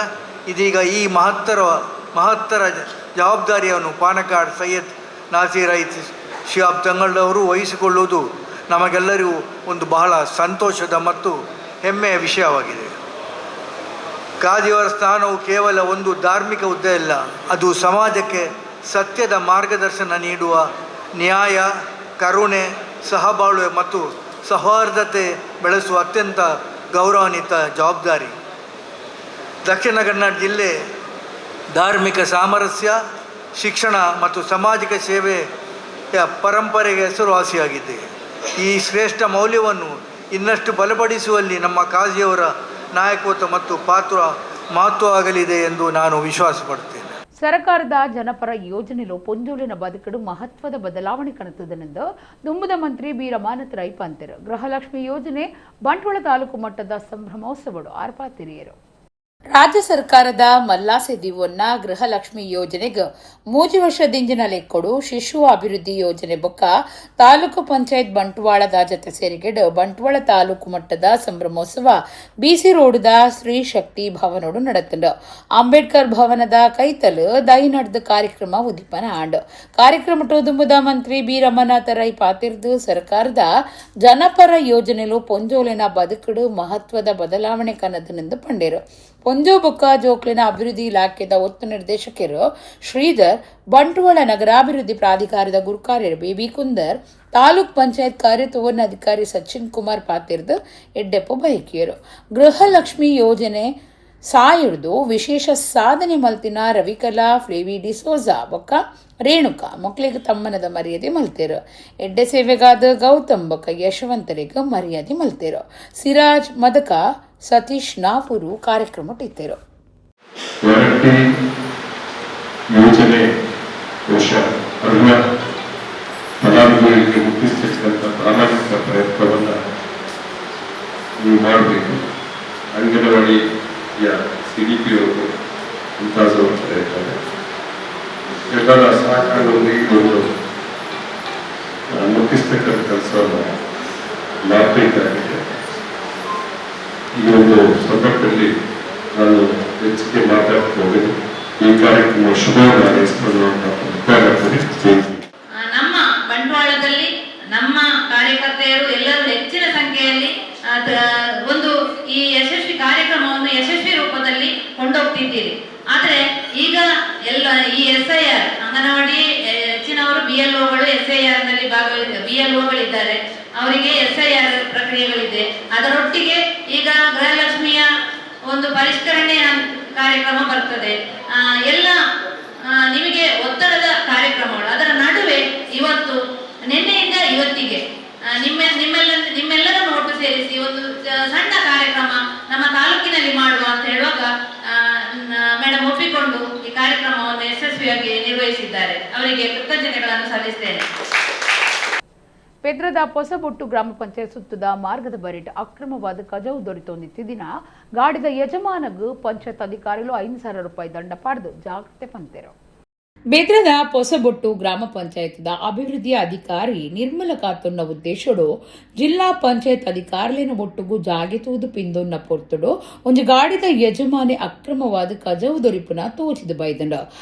ಇದೀಗ ಈ ಮಹತ್ತರ ಮಹತ್ತರ ಜವಾಬ್ದಾರಿಯನ್ನು ಪಾನಕಾಡ್ ಸೈಯದ್ ನಾಸೀರ್ ಐತ್ ಶಿಹಾಬ್ ತಂಗಳವರು ವಹಿಸಿಕೊಳ್ಳುವುದು ನಮಗೆಲ್ಲರಿಗೂ ಒಂದು ಬಹಳ ಸಂತೋಷದ ಮತ್ತು ಹೆಮ್ಮೆಯ ವಿಷಯವಾಗಿದೆ. ಖಾದಿಯವರ ಸ್ಥಾನವು ಕೇವಲ ಒಂದು ಧಾರ್ಮಿಕ ಹುದ್ದೆಯಲ್ಲ, ಅದು ಸಮಾಜಕ್ಕೆ ಸತ್ಯದ ಮಾರ್ಗದರ್ಶನ ನೀಡುವ, ನ್ಯಾಯ, ಕರುಣೆ, ಸಹಬಾಳ್ವೆ ಮತ್ತು ಸೌಹಾರ್ದತೆ ಬೆಳೆಸುವ ಅತ್ಯಂತ ಗೌರವಾನ್ವಿತ ಜವಾಬ್ದಾರಿ. ದಕ್ಷಿಣ ಕನ್ನಡ ಜಿಲ್ಲೆ ಧಾರ್ಮಿಕ ಸಾಮರಸ್ಯ, ಶಿಕ್ಷಣ ಮತ್ತು ಸಾಮಾಜಿಕ ಸೇವೆಯ ಪರಂಪರೆಗೆ ಹೆಸರುವಾಸಿಯಾಗಿದೆ. ಈ ಶ್ರೇಷ್ಠ ಮೌಲ್ಯವನ್ನು ಇನ್ನಷ್ಟು ಬಲಪಡಿಸುವಲ್ಲಿ ನಮ್ಮ ಖಾಜಿಯವರ ನಾಯಕತ್ವ ಮತ್ತು ಪಾತ್ರ ಮಹತ್ವವಾಗಲಿದೆ ಎಂದು ನಾನು ವಿಶ್ವಾಸ ಪಡುತ್ತೇನೆ. ಸರಕಾರದ ಜನಪರ ಯೋಜನೆಲು ಪೊಂಜೋಲಿನ ಬದುಕಡು ಮಹತ್ವದ ಬದಲಾವಣೆ ಕಾಣುತ್ತದೆಂದು ದುಂಬುದ ಮಂತ್ರಿ ಬಿ ರಮಾನಾಥ ರೈ ಪಂತೆರು. ಗೃಹಲಕ್ಷ್ಮಿ ಯೋಜನೆ ಬಂಟ್ವಾಳ ತಾಲೂಕು ಮಟ್ಟದ ಸಂಭ್ರಮೋತ್ಸವಡು ಆರ್ಪಾತಿರಿಯರು. ರಾಜ್ಯ ಸರ್ಕಾರದ ಮಲ್ಲಾಸೆ ದಿವೊನ್ನ ಗೃಹಲಕ್ಷ್ಮಿ ಯೋಜನೆಗೆ 3 ವರ್ಷ ದಿಂಜಿನ ಲೆಕ್ಕೊಡು ಶಿಶು ಅಭಿವೃದ್ಧಿ ಯೋಜನೆ ಬೊಕ್ಕ ತಾಲೂಕು ಪಂಚಾಯತ್ ಬಂಟ್ವಾಳದ ಜತೆ ಸೇರಿಗೆಡು ಬಂಟ್ವಾಳ ತಾಲೂಕು ಮಟ್ಟದ ಸಂಭ್ರಮೋತ್ಸವ ಬಿಸಿ ರೋಡ್ದ ಶ್ರೀ ಶಕ್ತಿ ಭವನೋಡು ನಡೆತುಂಡು. ಅಂಬೇಡ್ಕರ್ ಭವನದ ಕೈತಲು ದೈ ನಡೆದ ಕಾರ್ಯಕ್ರಮ ಉದ್ದೀಪನ ಆಂಡ್. ಕಾರ್ಯಕ್ರಮ ದುಂಬುದ ಮಂತ್ರಿ ಬಿ ರಮಾನಾಥ ರೈ ಪಾತಿರ್ದು, ಸರ್ಕಾರದ ಜನಪರ ಯೋಜನೆಲು ಪೊಂಜೋಲಿನ ಬದುಕುಡು ಮಹತ್ವದ ಬದಲಾವಣೆ ಕನದನೆಂದು ಪಂಡೇರು. ಪೊಂಜೋ ಬೊಕ್ಕ ಜೋಕ್ಲಿನ ಅಭಿವೃದ್ಧಿ ಇಲಾಖೆದ ಒತ್ತು ನಿರ್ದೇಶಕರು ಶ್ರೀಧರ್, ಬಂಟ್ವಾಳ ನಗರಾಭಿವೃದ್ಧಿ ಪ್ರಾಧಿಕಾರದ ಗುರುಕಾರ್ಯರು ಬೇಬಿ ಕುಂದರ್, ತಾಲೂಕ್ ಪಂಚಾಯತ್ ಕಾರ್ಯತೋವರ್ಣ ಅಧಿಕಾರಿ ಸಚಿನ್ ಕುಮಾರ್ ಪಾತಿರ್ದು ಎಡ್ಡೆಪ್ಪು ಬೈಕಿಯರು. ಗೃಹಲಕ್ಷ್ಮಿ ಯೋಜನೆ ಸಾಯಿಡ್ದು ವಿಶೇಷ ಸಾಧನೆ ಮಲ್ತಿನ ರವಿಕಲಾ, ಫ್ಲೇವಿ ಡಿಸೋಜಾ ಬೊಕ್ಕ ರೇಣುಕಾ ಮಕ್ಕಳಿಗೆ ತಮ್ಮನದ ಮರ್ಯಾದೆ ಮಲ್ತೇರು. ಎಡ್ಡೆ ಸೇವೆಗಾದ ಗೌತಮ್ ಬೊಕ್ಕ ಯಶವಂತರಿಗೆ ಮರ್ಯಾದೆ ಮಲ್ತೇರು. ಸಿರಾಜ್ ಮದಕ, ಸತೀಶ್ ನಾವೂರು ಕಾರ್ಯಕ್ರಮ ಇತ್ತೇರು. ಗ್ಯಾರಂಟಿ ಯೋಜನೆ ಬಹುಶಃ ಅರ್ಹ ಫಲಾನುಭವಿಗಳಿಗೆ ಮುಟ್ಟಿಸ್ತಕ್ಕಂಥ ಪ್ರಾಮಾಣಿಕ ಪ್ರಯತ್ನವನ್ನು ನೀವು ಮಾಡಬೇಕು. ಅಂಗನವಾಡಿಯ ಸಿಡಿಪಿ ಅವರು ಮುಂತಾದವರು ಇದ್ದಾರೆ. ಎಲ್ಲರ ಸಹಕಾರದೊಂದಿಗೆ ಒಂದು ಮುಟ್ಟಿಸ್ತಕ್ಕಂಥ ಕೆಲಸವನ್ನು ಮಾಡಬೇಕಾಗಿದೆ. ಈ ಒಂದು ಸಂದರ್ಭದಲ್ಲಿ ನಾನು ಹೆಚ್ಚಿಗೆ ಮಾತಾಡ್ತಾ ಈ ಕಾರ್ಯಕ್ರಮ ಶುಭವನ್ನು ಹಾರೈಸ್ಕೊಳ್ಳುವಂತ ಅಭಿಪ್ರಾಯ. ನಮ್ಮ ಬಂಟ್ವಾಳದಲ್ಲಿ ನಮ್ಮ ಕಾರ್ಯಕರ್ತೆಯರು ಎಲ್ಲರೂ ಹೆಚ್ಚಿನ ಸಂಖ್ಯೆಯಲ್ಲಿ ಒಂದು ಈ ಯಶಸ್ವಿ ಕಾರ್ಯಕ್ರಮವನ್ನು ಯಶಸ್ವಿ ರೂಪದಲ್ಲಿ ಕೊಂಡೋಗ್ತಿದ್ದೀರಿ. ಆದ್ರೆ ಈಗ ಎಲ್ಲ ಈ ಎಸ್ಐಆರ್, ಅಂಗನವಾಡಿ ಹೆಚ್ಚಿನವರು ಬಿಎಲ್ಒಗಳು, ಎಸ್ಐಆರ್ ನಲ್ಲಿ ಭಾಗವಹಿಸ ಬಿಎಲ್ಒಗಳಿದ್ದಾರೆ. ಅವರಿಗೆ ಎಸ್ಐಆರ್ ಪ್ರಕ್ರಿಯೆಗಳಿದೆ. ಅದರೊಟ್ಟಿಗೆ ಈಗ ಗೃಹಲಕ್ಷ್ಮಿಯ ಒಂದು ಪರಿಷ್ಕರಣೆ ಕಾರ್ಯಕ್ರಮ ಬರ್ತದೆ. ಎಲ್ಲ ನಿಮಗೆ ಒತ್ತಡದ ಕಾರ್ಯಕ್ರಮಗಳು. ಅದರ ನಡುವೆ ಇವತ್ತು, ನಿನ್ನೆಯಿಂದ ಇವತ್ತಿಗೆ ನಿಮ್ಮ ನಿಮ್ಮೆಲ್ಲ ನಿಮ್ಮೆಲ್ಲರನ್ನು ಒಟ್ಟು ಸೇರಿಸಿ ಒಂದು ಸಣ್ಣ ಕಾರ್ಯಕ್ರಮ ನಮ್ಮ ತಾಲೂಕಿನಲ್ಲಿ ಮಾಡುವ ಅಂತ ಹೇಳುವಾಗ ಮೇಡಮ್ ಒಪ್ಪಿಕೊಂಡು ಈ ಕಾರ್ಯಕ್ರಮವನ್ನು ಯಶಸ್ವಿಯಾಗಿ ನಿರ್ವಹಿಸಿದ್ದಾರೆ. ಅವರಿಗೆ ಕೃತಜ್ಞತೆಗಳನ್ನು ಸಲ್ಲಿಸ್ತೇನೆ. ಪೆದ್ರದ ಹೊಸಬೊಟ್ಟು ಗ್ರಾಮ ಪಂಚಾಯತ್ ಸುತ್ತದ ಮಾರ್ಗದ ಬರಿಟ್ ಅಕ್ರಮವಾದ ಕಜವು ದೊರೆತೊಂದಿತ್ತಿದಿನ ಗಾಡಿದ ಯಜಮಾನಗು ಪಂಚಾಯತ್ ಅಧಿಕಾರಿಗಳು 5,000 ರೂಪಾಯಿ ದಂಡ ಪಾಡ್ದು ಜಾಗ್ರತೆ ಪಂತೆರು. ಬೆದ್ರದ ಪೊಸಬೊಟ್ಟು ಗ್ರಾಮ ಪಂಚಾಯತ್ದ ಅಭಿವೃದ್ಧಿ ಅಧಿಕಾರಿ ನಿರ್ಮಲ ಕಾತುನ್ನ ಉದ್ದೇಶಡು ಜಿಲ್ಲಾ ಪಂಚಾಯತ್ ಅಧಿಕಾರಿಲೇನ ಒಟ್ಟುಗು ಜಾಗೆ ತೂದು ಪಿಂದೊನ್ನ ಪೊರ್ತುಡು ಒಂಜಿ ಗಾಡಿದ ಯಜಮಾನೆ ಅಕ್ರಮವಾದ ಕಜವು ದೊರಿಪುನ ತೋಚಿದ ಬೈದಂಡ.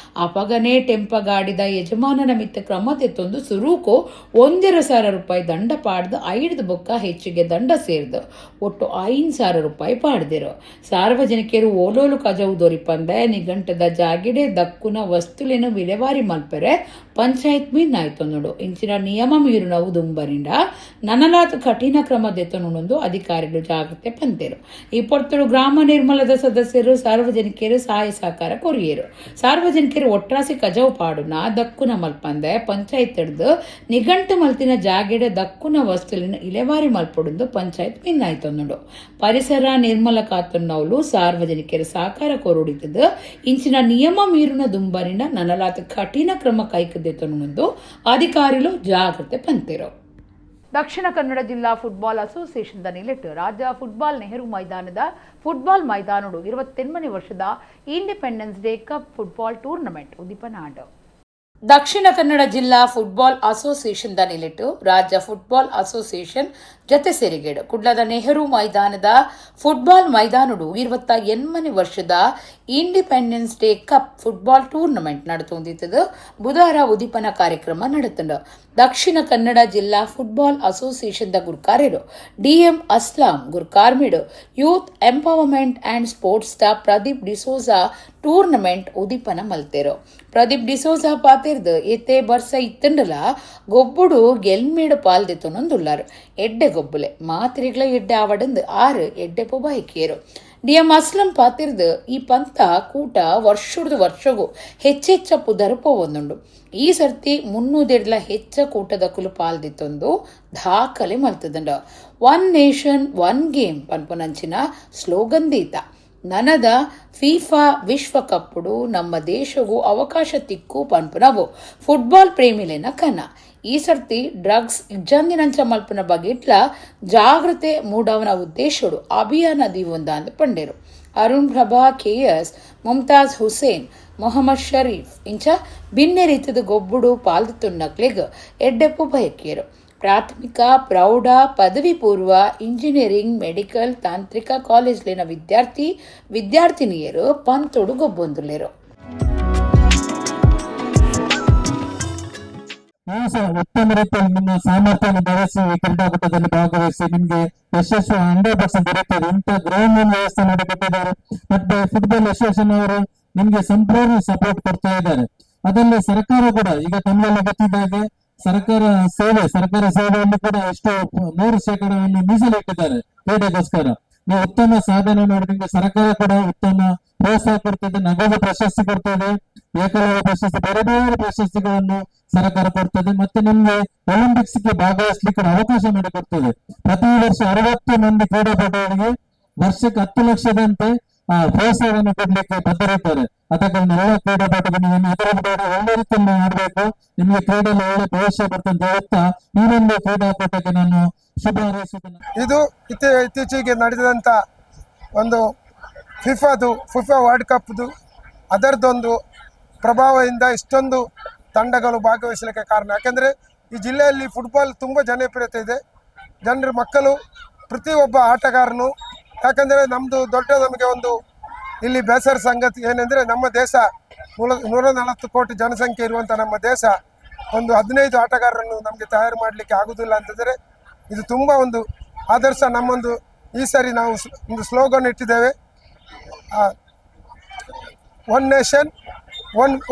ಅಪಗನೆ ಟೆಂಪ ಗಾಡಿದ ಯಜಮಾನನ ಮಿತ್ತ ಕ್ರಮ ತೆತ್ತೊಂದು ಸುರೂಕು 1,500 ರೂಪಾಯಿ ದಂಡ ಪಾಡ್ದು, ಐಡ್ದು ಬೊಕ್ಕ ಹೆಚ್ಚಿಗೆ ದಂಡ ಸೇರ್ದು ಒಟ್ಟು 5,000 ರೂಪಾಯಿ ಪಾಡ್ದಿರು. ಸಾರ್ವಜನಿಕರು ಓಲೋಲು ಕಜವು ದೊರಿಪಂದೆ ನಿಘಂಟದ ಜಾಗಿಡೆ ದಕ್ಕುನ ವಸ್ತುಲೇನು ವಿಲೇವಾರಿ ಮಲ್ಪೆರೆ. ಪಂಚಾಯತ್ ಮಿನ್ನಾಯ್ತೊಂದುಂಡು. ಇಂಚಿನ ನಿಯಮ ಮೀರುನವು ದುಂಬರಿಂಡ ನನಲಾತ್ ಕಠಿಣ ಕ್ರಮ ದೆತೊನುಂಡು ಅಧಿಕಾರಿಗಳು ಜಾಗೃತೆ ಪಂತೆರು. ಈ ಪೊರ್ತುಡು ಗ್ರಾಮ ನಿರ್ಮಲದ ಸದಸ್ಯರು ಸಾರ್ವಜನಿಕರು ಸಹಾಯ ಸಹಕಾರ ಕೊರಿಯರು. ಸಾರ್ವಜನಿಕರು ಒಟ್ರಾಸಿ ಕಜವು ಪಾಡುನ ದಕ್ಕುನ ಮಲ್ಪಂದೆ ಪಂಚಾಯತ್ ಹಿಡ್ದು ನಿಘಂಟು ಮಲ್ತಿನ ಜಾಗೆಡೆ ದಕ್ಕುನ ವಸ್ತುಲಿನ ಇಲೆವಾರಿ ಮಲ್ಪೊಡುಂದು ಪಂಚಾಯತ್ ಮಿನ್ನಾಯ್ತೊಂದುಂಡು. ಪರಿಸರ ನಿರ್ಮಲ ಕಾತುನ್ನವಲು ಸಾರ್ವಜನಿಕರು ಸಹಕಾರ ಕೋರುಡಿತದು ಇಂಚಿನ ನಿಯಮ ಮೀರುನ ದುಂಬರಿನ ನನಲಾತ ಕಠಿಣ ಕ್ರಮ ಕೈಕದೆತೊನುಂದು ಅಧಿಕಾರಿಗಳು ಜಾಗೃತೆ ಪಂತೆರು. ದಕ್ಷಿಣ ಕನ್ನಡ ಜಿಲ್ಲಾ ಫುಟ್ಬಾಲ್ ಅಸೋಸಿಯೇಷನ್ the ನಿಲೆಟ್ ರಾಜ್ಯ ಫುಟ್ಬಾಲ್ ನೆಹರು ಮೈದಾನದ ಫುಟ್ಬಾಲ್ ಮೈದಾನಡು 28ನೇ ವರ್ಷದ Independence Day cup football tournament ಉದಿಪನ ಆಂಡ್. ದಕ್ಷಿಣ ಕನ್ನಡ ಜಿಲ್ಲಾ ಫುಟ್ಬಾಲ್ ಅಸೋಸಿಯೇಷನ್ the ನಿಲೆಟ್ಟು ರಾಜ್ಯ ಫುಟ್ಬಾಲ್ ಅಸೋಸಿಯೇಷನ್ ಜತೆ ಸೇರಿಗೇಡು ಕುಡ್ಲದ ನೆಹರು ಮೈದಾನದ ಫುಟ್ಬಾಲ್ ಮೈದಾನಡು 28ನೇ ವರ್ಷದ Independence Day cup football tournament ನಡೆತೊಂದಿತ್ತದು. ಬುಧವಾರ ಉದಿಪನ ಕಾರ್ಯಕ್ರಮ ನಡೆತಂಡು. ದಕ್ಷಿಣ ಕನ್ನಡ ಜಿಲ್ಲಾ ಫುಟ್ಬಾಲ್ ಅಸೋಸಿಯೇಷನ್ the ಗುರ್ಕಾರ್ಯರು ಡಿಎಂ ಅಸ್ಲಾಂ ಗುರ್ಕಾರ್ಮಿಡು youth empowerment and sports the Pradeep D'Souza tournament ಉದಿಪನ ಮಲ್ತೆರು. ಪ್ರದೀಪ್ ಡಿಸೋಜಾ ಪಾತೆರ್ದು ಏತೆ ಬರ್ಸ ಇತ್ತಂಡಲ ಗೊಬ್ಬುಡು ಗೆಲ್ಮೇಡು ಪಾಲ್ದೆತೊನೊಂದುಲ್ಲಾರು. ಎಡ್ಡೆ ಗೊಬ್ಬುಲೆ ಮಾತ್ರೆಗಳ ಎಡ್ಡೆ ಆವಡಂದು ಆರು ಎಡ್ಡೆ ಪೊಬಾಯಿಕಿಯರು. ಡಿಎಂ ಅಸ್ಲಂ ಪಾತಿರ್ದು ಈ ಪಂಥ ಕೂಟ ವರ್ಷದ ವರ್ಷಗೂ ಹೆಚ್ಚೆಚ್ಚ ಪುದರ್ ಪೋವೊಂದುಂಡು. ಈ ಸರ್ತಿ 300 ಹೆಚ್ಚ ಕೂಟದ ಕುಲು ಪಾಲ್ದಿತ್ತೊಂದು ದಾಖಲೆ ಮಲ್ತದಂಡ. ಒನ್ ನೇಷನ್ ಒನ್ ಗೇಮ್ ಪನ್ಪುನಂಚಿನ ಸ್ಲೋಗನ್ ದೀತ ನನದ ಫೀಫಾ ವಿಶ್ವಕಪ್ಪುಡು ನಮ್ಮ ದೇಶಗೂ ಅವಕಾಶ ತಿಕ್ಕು ಪನ್ಪುನವು ಫುಟ್ಬಾಲ್ ಪ್ರೇಮಿಲೇನ ಕನ. ಈ ಸರ್ತಿ ಡ್ರಗ್ಸ್ ಇಜ್ಜಂದಿನಂಚ ಮಲ್ಪುನ ಬಗೆಟ್ಲ ಜಾಗೃತೆ ಮೂಡವನ ಉದ್ದೇಶಡು ಅಭಿಯಾನ ದೀವೊಂದ ಅಂದ್ ಪಂಡೆರು. ಅರುಣ್ ಪ್ರಭಾ ಕೆಎಸ್, ಮುಮ್ತಾಜ್ ಹುಸೇನ್, ಮೊಹಮ್ಮದ್ ಶರೀಫ್ ಇಂಚ ಬಿನ್ನೆ ರೀತಿದ ಗೊಬ್ಬುಡು ಪಾಲ್ದಿತ್ತುನ್ನಕ್ಲೆಗ್ ಎಡ್ಡೆಪ್ಪು ಬಯಕಿಯರು. ಪ್ರಾಥಮಿಕ, ಪ್ರೌಢ, ಪದವಿ ಪೂರ್ವ, ಇಂಜಿನಿಯರಿಂಗ್, ಮೆಡಿಕಲ್, ತಾಂತ್ರಿಕ ಕಾಲೇಜ್ಲಿನ ವಿದ್ಯಾರ್ಥಿ ವಿದ್ಯಾರ್ಥಿನಿಯರು ಪಂತೊಡು ಗೊಬ್ಬೊಂದುಲ್ಲೆರು. ನೀವು ಸಹ ಉತ್ತಮ ರೀತಿಯಲ್ಲಿ ನಿಮ್ಮ ಸಾಮರ್ಥ್ಯವನ್ನು ಬೆಳೆಸಿ ಈ ಕ್ರೀಡಾಕೂಟದಲ್ಲಿ ಭಾಗವಹಿಸಿ ನಿಮಗೆ ಯಶಸ್ಸು 100% ದೊರೆಯುತ್ತದೆ. ಇಂಥ ಗ್ರೌಂಡ್ ವ್ಯವಸ್ಥೆ ಮಾಡಿಕೊಟ್ಟಿದ್ದಾರೆ. ಮತ್ತೆ ಫುಟ್ಬಾಲ್ ಅಸೋಸಿಯೇಷನ್ ಅವರು ನಿಮ್ಗೆ ಸಂಪೂರ್ಣ ಸಪೋರ್ಟ್ ಕೊಡ್ತಾ ಇದ್ದಾರೆ. ಅದರಲ್ಲಿ ಸರ್ಕಾರ ಕೂಡ ಈಗ ತಮಗೆಲ್ಲ ಗೊತ್ತಿದ್ದ ಹಾಗೆ ಸರ್ಕಾರ ಸೇವೆಯನ್ನು ಕೂಡ ಎಷ್ಟು 3% ಮೀಸಲಿಟ್ಟಿದ್ದಾರೆ ಕ್ರೀಡೆಗೋಸ್ಕರ. ನೀವು ಉತ್ತಮ ಸಾಧನೆ ಮಾಡಿ ನಿಮ್ಗೆ ಸರ್ಕಾರ ಕೂಡ ಉತ್ತಮ ಪ್ರೋತ್ಸಾಹ ಕೊಡ್ತದೆ, ನಗದು ಪ್ರಶಸ್ತಿ ಕೊಡ್ತದೆ, ಏಕಲವ್ಯ ಪ್ರಶಸ್ತಿ, ಬೇರೆ ಬೇರೆ ಪ್ರಶಸ್ತಿಗಳನ್ನು ಸರ್ಕಾರ ಕೊಡ್ತದೆ. ಮತ್ತೆ ನಿಮ್ಗೆ ಒಲಿಂಪಿಕ್ಸ್ ಗೆ ಭಾಗವಹಿಸ್ಲಿಕ್ಕೆ ಅವಕಾಶ ಮಾಡಿಕೊಡ್ತದೆ. ಪ್ರತಿ ವರ್ಷ 60 ಮಂದಿ ಕ್ರೀಡಾಪಟುಗಳಿಗೆ ವರ್ಷಕ್ಕೆ 10 ಲಕ್ಷದಂತೆ ಪ್ರೋತ್ಸಾಹವನ್ನು ಕೊಡ್ಲಿಕ್ಕೆ ಬದ್ಧರಿದ್ದಾರೆ. ಅದಕ್ಕೆ ಎಲ್ಲ ಕ್ರೀಡಾಪಟುಗಳು ನೀವು ಹೆದರಬೇಡಿ, ಒಳ್ಳೆ ರೀತಿಯಲ್ಲಿ ಆಡ್ಬೇಕು, ನಿಮ್ಗೆ ಕ್ರೀಡೆಯಲ್ಲಿ ಒಳ್ಳೆ ಭವಿಷ್ಯ ಬರ್ತಂತ ಹೇಳುತ್ತಾ ಈ ಒಂದು ಕ್ರೀಡಾಕೂಟಕ್ಕೆ ನಾನು ಶುಭ ಹಾರೈಸುತ್ತೇನೆ. ಇದು ಇತ್ತೀಚೆಗೆ ನಡೆದಂತ ಒಂದು ಫಿಫಾ ವರ್ಲ್ಡ್ ಕಪ್ದು ಅದರದ್ದೊಂದು ಪ್ರಭಾವದಿಂದ ಇಷ್ಟೊಂದು ತಂಡಗಳು ಭಾಗವಹಿಸಲಿಕ್ಕೆ ಕಾರಣ. ಯಾಕೆಂದರೆ ಈ ಜಿಲ್ಲೆಯಲ್ಲಿ ಫುಟ್ಬಾಲ್ ತುಂಬ ಜನಪ್ರಿಯತೆ ಇದೆ. ಜನರ ಮಕ್ಕಳು ಪ್ರತಿಯೊಬ್ಬ ಆಟಗಾರನು, ಯಾಕೆಂದರೆ ನಮ್ಮದು ದೊಡ್ಡ ನಮಗೆ ಒಂದು ಇಲ್ಲಿ ಬೇಸರ ಸಂಗತಿ ಏನೆಂದರೆ, ನಮ್ಮ ದೇಶ 140 ಕೋಟಿ ಜನಸಂಖ್ಯೆ ಇರುವಂಥ ನಮ್ಮ ದೇಶ ಒಂದು 15 ಆಟಗಾರರನ್ನು ನಮಗೆ ತಯಾರು ಮಾಡಲಿಕ್ಕೆ ಆಗೋದಿಲ್ಲ ಅಂತಂದರೆ ಇದು ತುಂಬ ಒಂದು ಆದರ್ಶ. ನಮ್ಮೊಂದು ಈ ಸರಿ ನಾವು ಒಂದು ಸ್ಲೋಗನ್ ಇಟ್ಟಿದ್ದೇವೆ, ಒನ್ ನೇಷನ್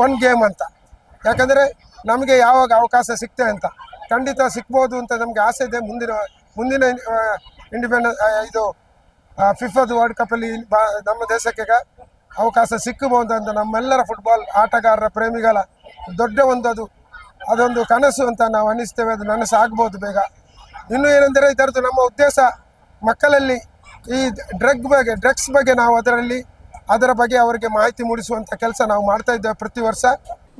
ಒನ್ ಗೇಮ್ ಅಂತ. ಯಾಕಂದರೆ ನಮಗೆ ಯಾವಾಗ ಅವಕಾಶ ಸಿಗ್ತದೆ ಅಂತ, ಖಂಡಿತ ಸಿಗ್ಬೋದು ಅಂತ ನಮಗೆ ಆಸೆ ಇದೆ. ಮುಂದಿನ ಮುಂದಿನ ಇಂಡಿಪೆಂಡೆನ್ಸ್ ಇದು ಫಿಫಾದ ವರ್ಲ್ಡ್ ಕಪ್ಪಲ್ಲಿ ನಮ್ಮ ದೇಶಕ್ಕೆ ಅವಕಾಶ ಸಿಕ್ಕಬಹುದು ಅಂತ ನಮ್ಮೆಲ್ಲರ ಫುಟ್ಬಾಲ್ ಆಟಗಾರರ ಪ್ರೇಮಿಗಳ ದೊಡ್ಡ ಒಂದು ಅದೊಂದು ಕನಸು ಅಂತ ನಾವು ಅನ್ನಿಸ್ತೇವೆ. ಅದು ನನಸು ಆಗ್ಬೋದು ಬೇಗ. ಇನ್ನು ಏನೆಂದರೆ ಇದರದ್ದು ನಮ್ಮ ಉದ್ದೇಶ ಮಕ್ಕಳಲ್ಲಿ ಈ ಡ್ರಗ್ಸ್ ಬಗ್ಗೆ ನಾವು ಅದರ ಬಗ್ಗೆ ಅವರಿಗೆ ಮಾಹಿತಿ ಮೂಡಿಸುವಂಥ ಕೆಲಸ ನಾವು ಮಾಡ್ತಾ ಇದ್ದೇವೆ ಪ್ರತಿ ವರ್ಷ.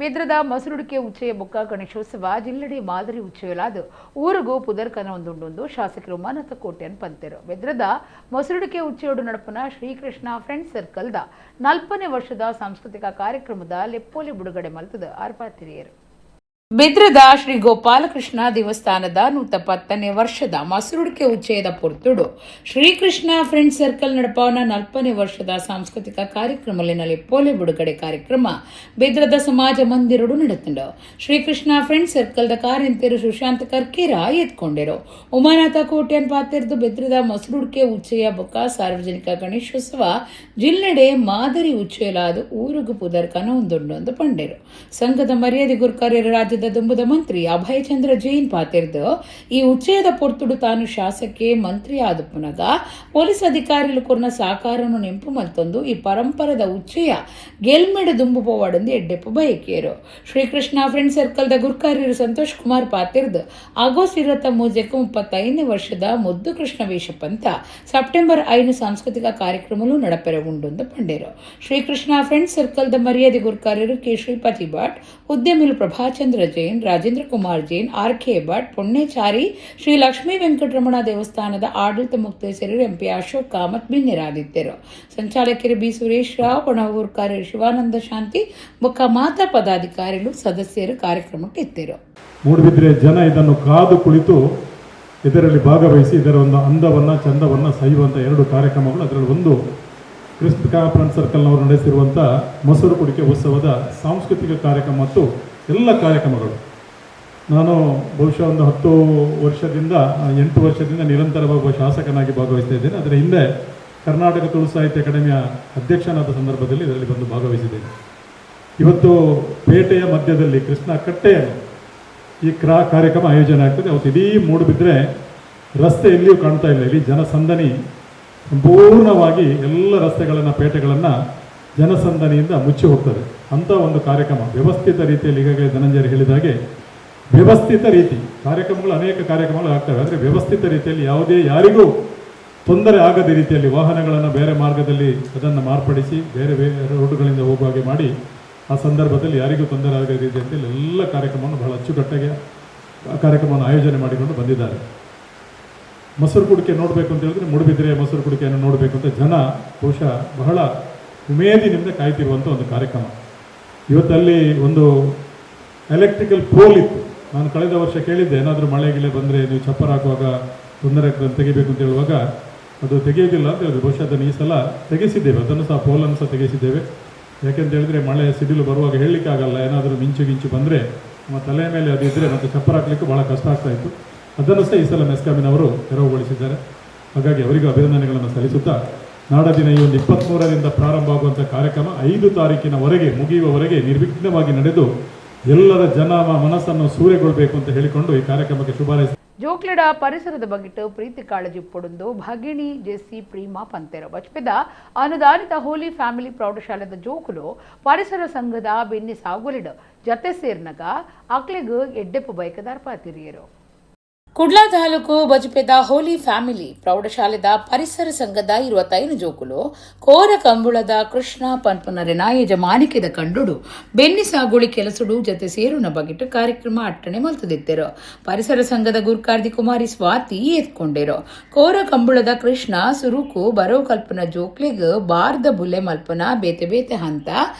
ಬೆದ್ರದ ಮಸರುಡಿಕೆ ಉಚ್ಚೆಯ ಬೊಕ್ಕ ಗಣೇಶೋತ್ಸವ ಜಿಲ್ಲೆಡೆ ಮಾದರಿ ಉಚ್ಚೆಯಲಾದ ಊರಿಗೂ ಪುದರ್ಕನ ಒಂದುಂಡೊಂದು ಶಾಸಕರು ಉಮಾನಾಥ ಕೋಟ್ಯಾನ್ ಪಂತೆರು. ಬೆದ್ರದ ಮಸರುಡಿಕೆ ಉಚ್ಚೆಯೋಡು ನಡಪನ ಶ್ರೀಕೃಷ್ಣ ಫ್ರೆಂಡ್ಸ್ ಸರ್ಕಲ್ದ 40ನೇ ವರ್ಷದ ಸಾಂಸ್ಕೃತಿಕ ಕಾರ್ಯಕ್ರಮದ ಲೆಪ್ಪೋಲಿ ಬಿಡುಗಡೆ ಮಲ್ತದ ಆರ್ಪಾತಿರಿಯರು. ಬೆದ್ರದ ಶ್ರೀ ಗೋಪಾಲಕೃಷ್ಣ ದೇವಸ್ಥಾನದ 110ನೇ ವರ್ಷದ ಮಸರುಡಿಕೆ ಉಚ್ಚಯದ ಪೊರ್ತುಡು ಶ್ರೀಕೃಷ್ಣ ಫ್ರೆಂಡ್ ಸರ್ಕಲ್ ನಡಪಾವನ 40ನೇ ವರ್ಷದ ಸಾಂಸ್ಕೃತಿಕ ಕಾರ್ಯಕ್ರಮಲಿನ ಲೆಪ್ಪೋಲೆ ಬಿಡುಗಡೆ ಕಾರ್ಯಕ್ರಮ ಬೆದ್ರದ ಸಮಾಜ ಮಂದಿರಡು ನಡೆತಂಡು. ಶ್ರೀಕೃಷ್ಣ ಫ್ರೆಂಡ್ ಸರ್ಕಲ್ದ ಕಾರ್ಯಂತೆರು ಸುಶಾಂತ್ ಕರ್ಕೇರ ಎತ್ಕೊಂಡಿರು. ಉಮಾನಾಥ ಕೋಟ್ಯಾನ್ ಪಾತೆರ್ದು ಬೆದ್ರದ ಮಸರುಡಿಕೆ ಉಚ್ಚಯ ಬೊಕ್ಕ ಸಾರ್ವಜನಿಕ ಗಣೇಶೋತ್ಸವ ಜಿಲ್ಲೆಡೆ ಮಾದರಿ ಉಚ್ಚಯಲಾದ ಊರುಗು ಪುದರ್ಕನ ಒಂದುಂಡು ಪಂಡೇರು. ಸಂಘದ ಮರ್ಯಾದೆ ಗುರುಕಾರ್ಯರ ರಾಜ್ಯದ ರಾಜ್ಯದ ದುಂಬುದ ಮಂತ್ರಿ ಅಭಯಚಂದ್ರ ಜೈನ್ ಪಾತೆರ್ದು ಈ ಉಚ್ಚಯದ ಪೊರ್ತುಡು ತಾನು ಶಾಸಕೆ ಮಂತ್ರಿ ಆದುಪ್ಪುನಗ ಪೊಲೀಸ್ ಅಧಿಕಾರಿಲು ಕೊರ್ನ ಸಹಕಾರನು ನೆಂಪು ಮಲ್ತೊಂದು ಈ ಪರಂಪರೆದ ಉಚ್ಚಯ ಗೆಲ್ಮೆಡು ದುಂಬು ಪೋವಾಡೊಂದು ಎಡ್ಡೆಪ್ಪು ಬಯಕಿಯರು. ಶ್ರೀಕೃಷ್ಣ ಫ್ರೆಂಡ್ ಸರ್ಕಲ್ದ ಗುರ್ಕಾರ್ಯರು ಸಂತೋಷ್ ಕುಮಾರ್ ಪಾತೆರ್ದು ಆಗಸ್ಟ್ 23ಕ್ಕೆ 35ನೇ ವರ್ಷದ ಮುದ್ದು ಕೃಷ್ಣ ವೇಷಪಂತ ಸೆಪ್ಟೆಂಬರ್ 5 ಸಾಂಸ್ಕೃತಿಕ ಕಾರ್ಯಕ್ರಮಲು ನಡಪೆರೆ ಉಂಡೊಂದು ಪಂಡೇರು. ಶ್ರೀಕೃಷ್ಣ ಫ್ರೆಂಡ್ ಸರ್ಕಲ್ದ ಮರ್ಯಾದೆ ಗುರ್ಕಾರ್ಯರು ಕೆ ಶ್ರೀಪತಿ ಭಟ್, ಉದ್ಯಮಿಲು ಪ್ರಭಾಚಂದ್ರ ಜೈನ್, ರಾಜೇಂದ್ರ ಕುಮಾರ್ ಜೈನ್, ಆರ್ ಕೆ ಭಟ್, ಪೊಣ್ಣೆಚಾರಿ, ಶ್ರೀ ಲಕ್ಷ್ಮೀ ವೆಂಕಟರಮಣ ದೇವಸ್ಥಾನದ ಆಡಳಿತ ಮುಕ್ತೇಸರರು ಎಂಪಿ ಅಶೋಕ್ ಕಾಮತ್ ಬಿನ್ನಿರಾದಿದ್ದರು. ಸಂಚಾಲಕರು ಬಿ ಸುರೇಶ್ ರಾವ್, ಪಣವೂರ್ಕಾರ್ಯರು ಶಿವಾನಂದ ಶಾಂತಿ ಬೊಕ್ಕ ಮಾತಾ ಪದಾಧಿಕಾರಿಗಳು ಸದಸ್ಯರು ಕಾರ್ಯಕ್ರಮಕ್ಕೆ ಇದ್ದರು. ಮೂಡುಬಿದ್ರೆ ಜನ ಇದನ್ನು ಕಾದು ಕುಳಿತು ಇದರಲ್ಲಿ ಭಾಗವಹಿಸಿ ಇದರ ಒಂದು ಅಂದವನ್ನು ಚಂದವನ್ನು ಸಹಿಯುವಂಥ ಎರಡು ಕಾರ್ಯಕ್ರಮಗಳು. ಅದರಲ್ಲಿ ಒಂದು ಕೃಷ್ಣ ಫ್ರೆಂಡ್ ಸರ್ಕಲ್ನವರು ನಡೆಸಿರುವಂಥ ಮೊಸರು ಕುಡಿಕೆ ಉತ್ಸವದ ಸಾಂಸ್ಕೃತಿಕ ಕಾರ್ಯಕ್ರಮ ಮತ್ತು ಎಲ್ಲ ಕಾರ್ಯಕ್ರಮಗಳು. ನಾನು ಬಹುಶಃ ಒಂದು 10 ವರ್ಷದಿಂದ 8 ವರ್ಷದಿಂದ ನಿರಂತರವಾಗಿ ಒಬ್ಬ ಶಾಸಕನಾಗಿ ಭಾಗವಹಿಸ್ತಾ ಇದ್ದೇನೆ. ಅದರ ಹಿಂದೆ ಕರ್ನಾಟಕ ತುಳು ಸಾಹಿತ್ಯ ಅಕಾಡೆಮಿಯ ಅಧ್ಯಕ್ಷನಾದ ಸಂದರ್ಭದಲ್ಲಿ ಇದರಲ್ಲಿ ಬಂದು ಭಾಗವಹಿಸಿದ್ದೇನೆ. ಇವತ್ತು ಪೇಟೆಯ ಮಧ್ಯದಲ್ಲಿ ಕೃಷ್ಣ ಕಟ್ಟೆಯಲ್ಲಿ ಈ ಕಾರ್ಯಕ್ರಮ ಆಯೋಜನೆ ಆಗ್ತದೆ. ಅವತ್ತು ಇಡೀ ಮೂಡುಬಿದ್ರೆ ರಸ್ತೆ ಎಲ್ಲಿಯೂ ಕಾಣ್ತಾ ಇಲ್ಲ. ಇಲ್ಲಿ ಜನಸಂದಣಿ ಸಂಪೂರ್ಣವಾಗಿ ಎಲ್ಲ ರಸ್ತೆಗಳನ್ನು ಪೇಟೆಗಳನ್ನು ಜನಸಂದಣಿಯಿಂದ ಮುಚ್ಚಿ ಹೋಗ್ತದೆ. ಅಂಥ ಒಂದು ಕಾರ್ಯಕ್ರಮ ವ್ಯವಸ್ಥಿತ ರೀತಿಯಲ್ಲಿ, ಈಗಾಗಲೇ ಧನಂಜಯರು ಹೇಳಿದ ಹಾಗೆ ವ್ಯವಸ್ಥಿತ ರೀತಿ ಕಾರ್ಯಕ್ರಮಗಳು, ಅನೇಕ ಕಾರ್ಯಕ್ರಮಗಳು ಆಗ್ತವೆ. ಆದರೆ ವ್ಯವಸ್ಥಿತ ರೀತಿಯಲ್ಲಿ ಯಾವುದೇ ಯಾರಿಗೂ ತೊಂದರೆ ಆಗದ ರೀತಿಯಲ್ಲಿ ವಾಹನಗಳನ್ನು ಬೇರೆ ಮಾರ್ಗದಲ್ಲಿ ಅದನ್ನು ಮಾರ್ಪಡಿಸಿ ಬೇರೆ ಬೇರೆ ರೋಡುಗಳಿಂದ ಹೋಗುವ ಹಾಗೆ ಮಾಡಿ ಆ ಸಂದರ್ಭದಲ್ಲಿ ಯಾರಿಗೂ ತೊಂದರೆ ಆಗದ ರೀತಿಯಲ್ಲಿ ಎಲ್ಲ ಕಾರ್ಯಕ್ರಮವನ್ನು ಬಹಳ ಅಚ್ಚುಕಟ್ಟಾಗಿ ಆ ಕಾರ್ಯಕ್ರಮವನ್ನು ಆಯೋಜನೆ ಮಾಡಿಕೊಂಡು ಬಂದಿದ್ದಾರೆ. ಮೊಸರು ಕುಡಿಕೆ ನೋಡಬೇಕು ಅಂತ ಹೇಳಿದ್ರೆ ಮೂಡುಬಿದಿರೆಯ ಮೊಸರು ಕುಡಿಕೆಯನ್ನು ನೋಡಬೇಕು ಅಂತ ಜನ ಬಹುಶಃ ಬಹಳ ಉಮೇದಿನಿಂದ ಕಾಯ್ತಿರುವಂಥ ಒಂದು ಕಾರ್ಯಕ್ರಮ. ಇವತ್ತಲ್ಲಿ ಒಂದು ಎಲೆಕ್ಟ್ರಿಕಲ್ ಪೋಲ್ ಇತ್ತು. ನಾನು ಕಳೆದ ವರ್ಷ ಕೇಳಿದ್ದೆ, ಏನಾದರೂ ಮಳೆ ಗಿಳೆ ಬಂದರೆ ನೀವು ಚಪ್ಪರ ಹಾಕುವಾಗ ತೊಂದರೆ ಆಗ್ತದೆ ತೆಗಿಬೇಕು ಅಂತ ಹೇಳುವಾಗ ಅದು ತೆಗೆಯೋದಿಲ್ಲ ಅಂತ ಹೇಳಿದ್ರು. ಬಹುಶಃ ಅದನ್ನು ಈ ಸಲ ತೆಗೆಸಿದ್ದೇವೆ, ಅದನ್ನು ಸಹ ಪೋಲನ್ನು ಸಹ ತೆಗೆಸಿದ್ದೇವೆ. ಯಾಕೆಂತ ಹೇಳಿದರೆ ಮಳೆ ಸಿಡಿಲು ಬರುವಾಗ ಹೇಳಲಿಕ್ಕಾಗಲ್ಲ, ಏನಾದರೂ ಮಿಂಚು ಗಿಂಚು ಬಂದರೆ ನಮ್ಮ ತಲೆಯ ಮೇಲೆ ಅದು ಇದ್ದರೆ ಮತ್ತು ಚಪ್ಪರ ಹಾಕಲಿಕ್ಕೂ ಭಾಳ ಕಷ್ಟ ಆಗ್ತಾಯಿತ್ತು. ಅದನ್ನು ಸಹ ಈ ಸಲ ಮೆಸ್ಕಾಮಿನವರು ತೆರವುಗೊಳಿಸಿದ್ದಾರೆ. ಹಾಗಾಗಿ ಅವರಿಗೂ ಅಭಿನಂದನೆಗಳನ್ನು ಸಲ್ಲಿಸುತ್ತಾ, ನಾಡದಿನ ಈ ಒಂದು 23ರಿಂದ ಪ್ರಾರಂಭ ಆಗುವಂಥ ಕಾರ್ಯಕ್ರಮ 5 ತಾರೀಕಿನವರೆಗೆ ಮುಗಿಯುವವರೆಗೆ ನಿರ್ವಿಘ್ನವಾಗಿ ನಡೆದು ಎಲ್ಲರ ಜನ ಮನಸ್ಸನ್ನು ಸೂರೆಗೊಳ್ಳಬೇಕು ಅಂತ ಹೇಳಿಕೊಂಡು ಈ ಕಾರ್ಯಕ್ರಮಕ್ಕೆ ಶುಭಾರೈಸಿ. ಜೋಕ್ಲೆಡ ಪರಿಸರದ ಬಗ್ಗಿಟ್ಟು ಪ್ರೀತಿ ಕಾಳಜಿ ಪೊಡೊಂದು ಭಗಿಣಿ ಜೆಸ್ಸಿ ಪ್ರೀಮಾ ಪಂತೆರು. ಬಜ್ಪೆದ ಅನುದಾನಿತ ಹೋಲಿ ಫ್ಯಾಮಿಲಿ ಪ್ರೌಢಶಾಲೆದ ಜೋಕುಲು ಪರಿಸರ ಸಂಘದ ಬೆನ್ನಿ ಸಾಗುಲಿಡು ಜತೆ ಸೇರ್ನಗ ಅಕ್ಲೆಗ್ ಎಡ್ಡೆಪ್ಪು ಬೈಕದಾರ್ ಪಾತಿರಿಯರು. ಕುಡ್ಲಾ ತಾಲೂಕು ಬಜಪೆದ ಹೋಲಿ ಫ್ಯಾಮಿಲಿ ಪ್ರೌಢಶಾಲೆದ ಪರಿಸರ ಸಂಘದ 25 ಜೋಕುಲು ಕೋರ ಕಂಬುಳದ ಕೃಷ್ಣ ಪನ್ಪುನರೆನ ಯಜಮಾನಿಕೆದ ಕಂಡುಡು ಬೆನ್ನಿ ಸಾಗುಳಿ ಕೆಲಸಡು ಜತೆ ಸೇರುನ ಬಗೆಟ್ಟು ಕಾರ್ಯಕ್ರಮ ಅಟ್ಟಣೆ ಮಲ್ತದಿತ್ತೆರು. ಪರಿಸರ ಸಂಘದ ಗುರ್ಕಾರ್ದಿ ಕುಮಾರಿ ಸ್ವಾತಿ ಎತ್ಕೊಂಡಿರು. ಕೋರ ಕಂಬುಳದ ಕೃಷ್ಣ ಸುರುಕು ಬರೋ ಕಲ್ಪನ ಜೋಕ್ಲೆಗ್ ಬಾರ್ದ ಬುಲೆ ಮಲ್ಪನ ಬೇತೆ ಬೇತೆ ಹಂತ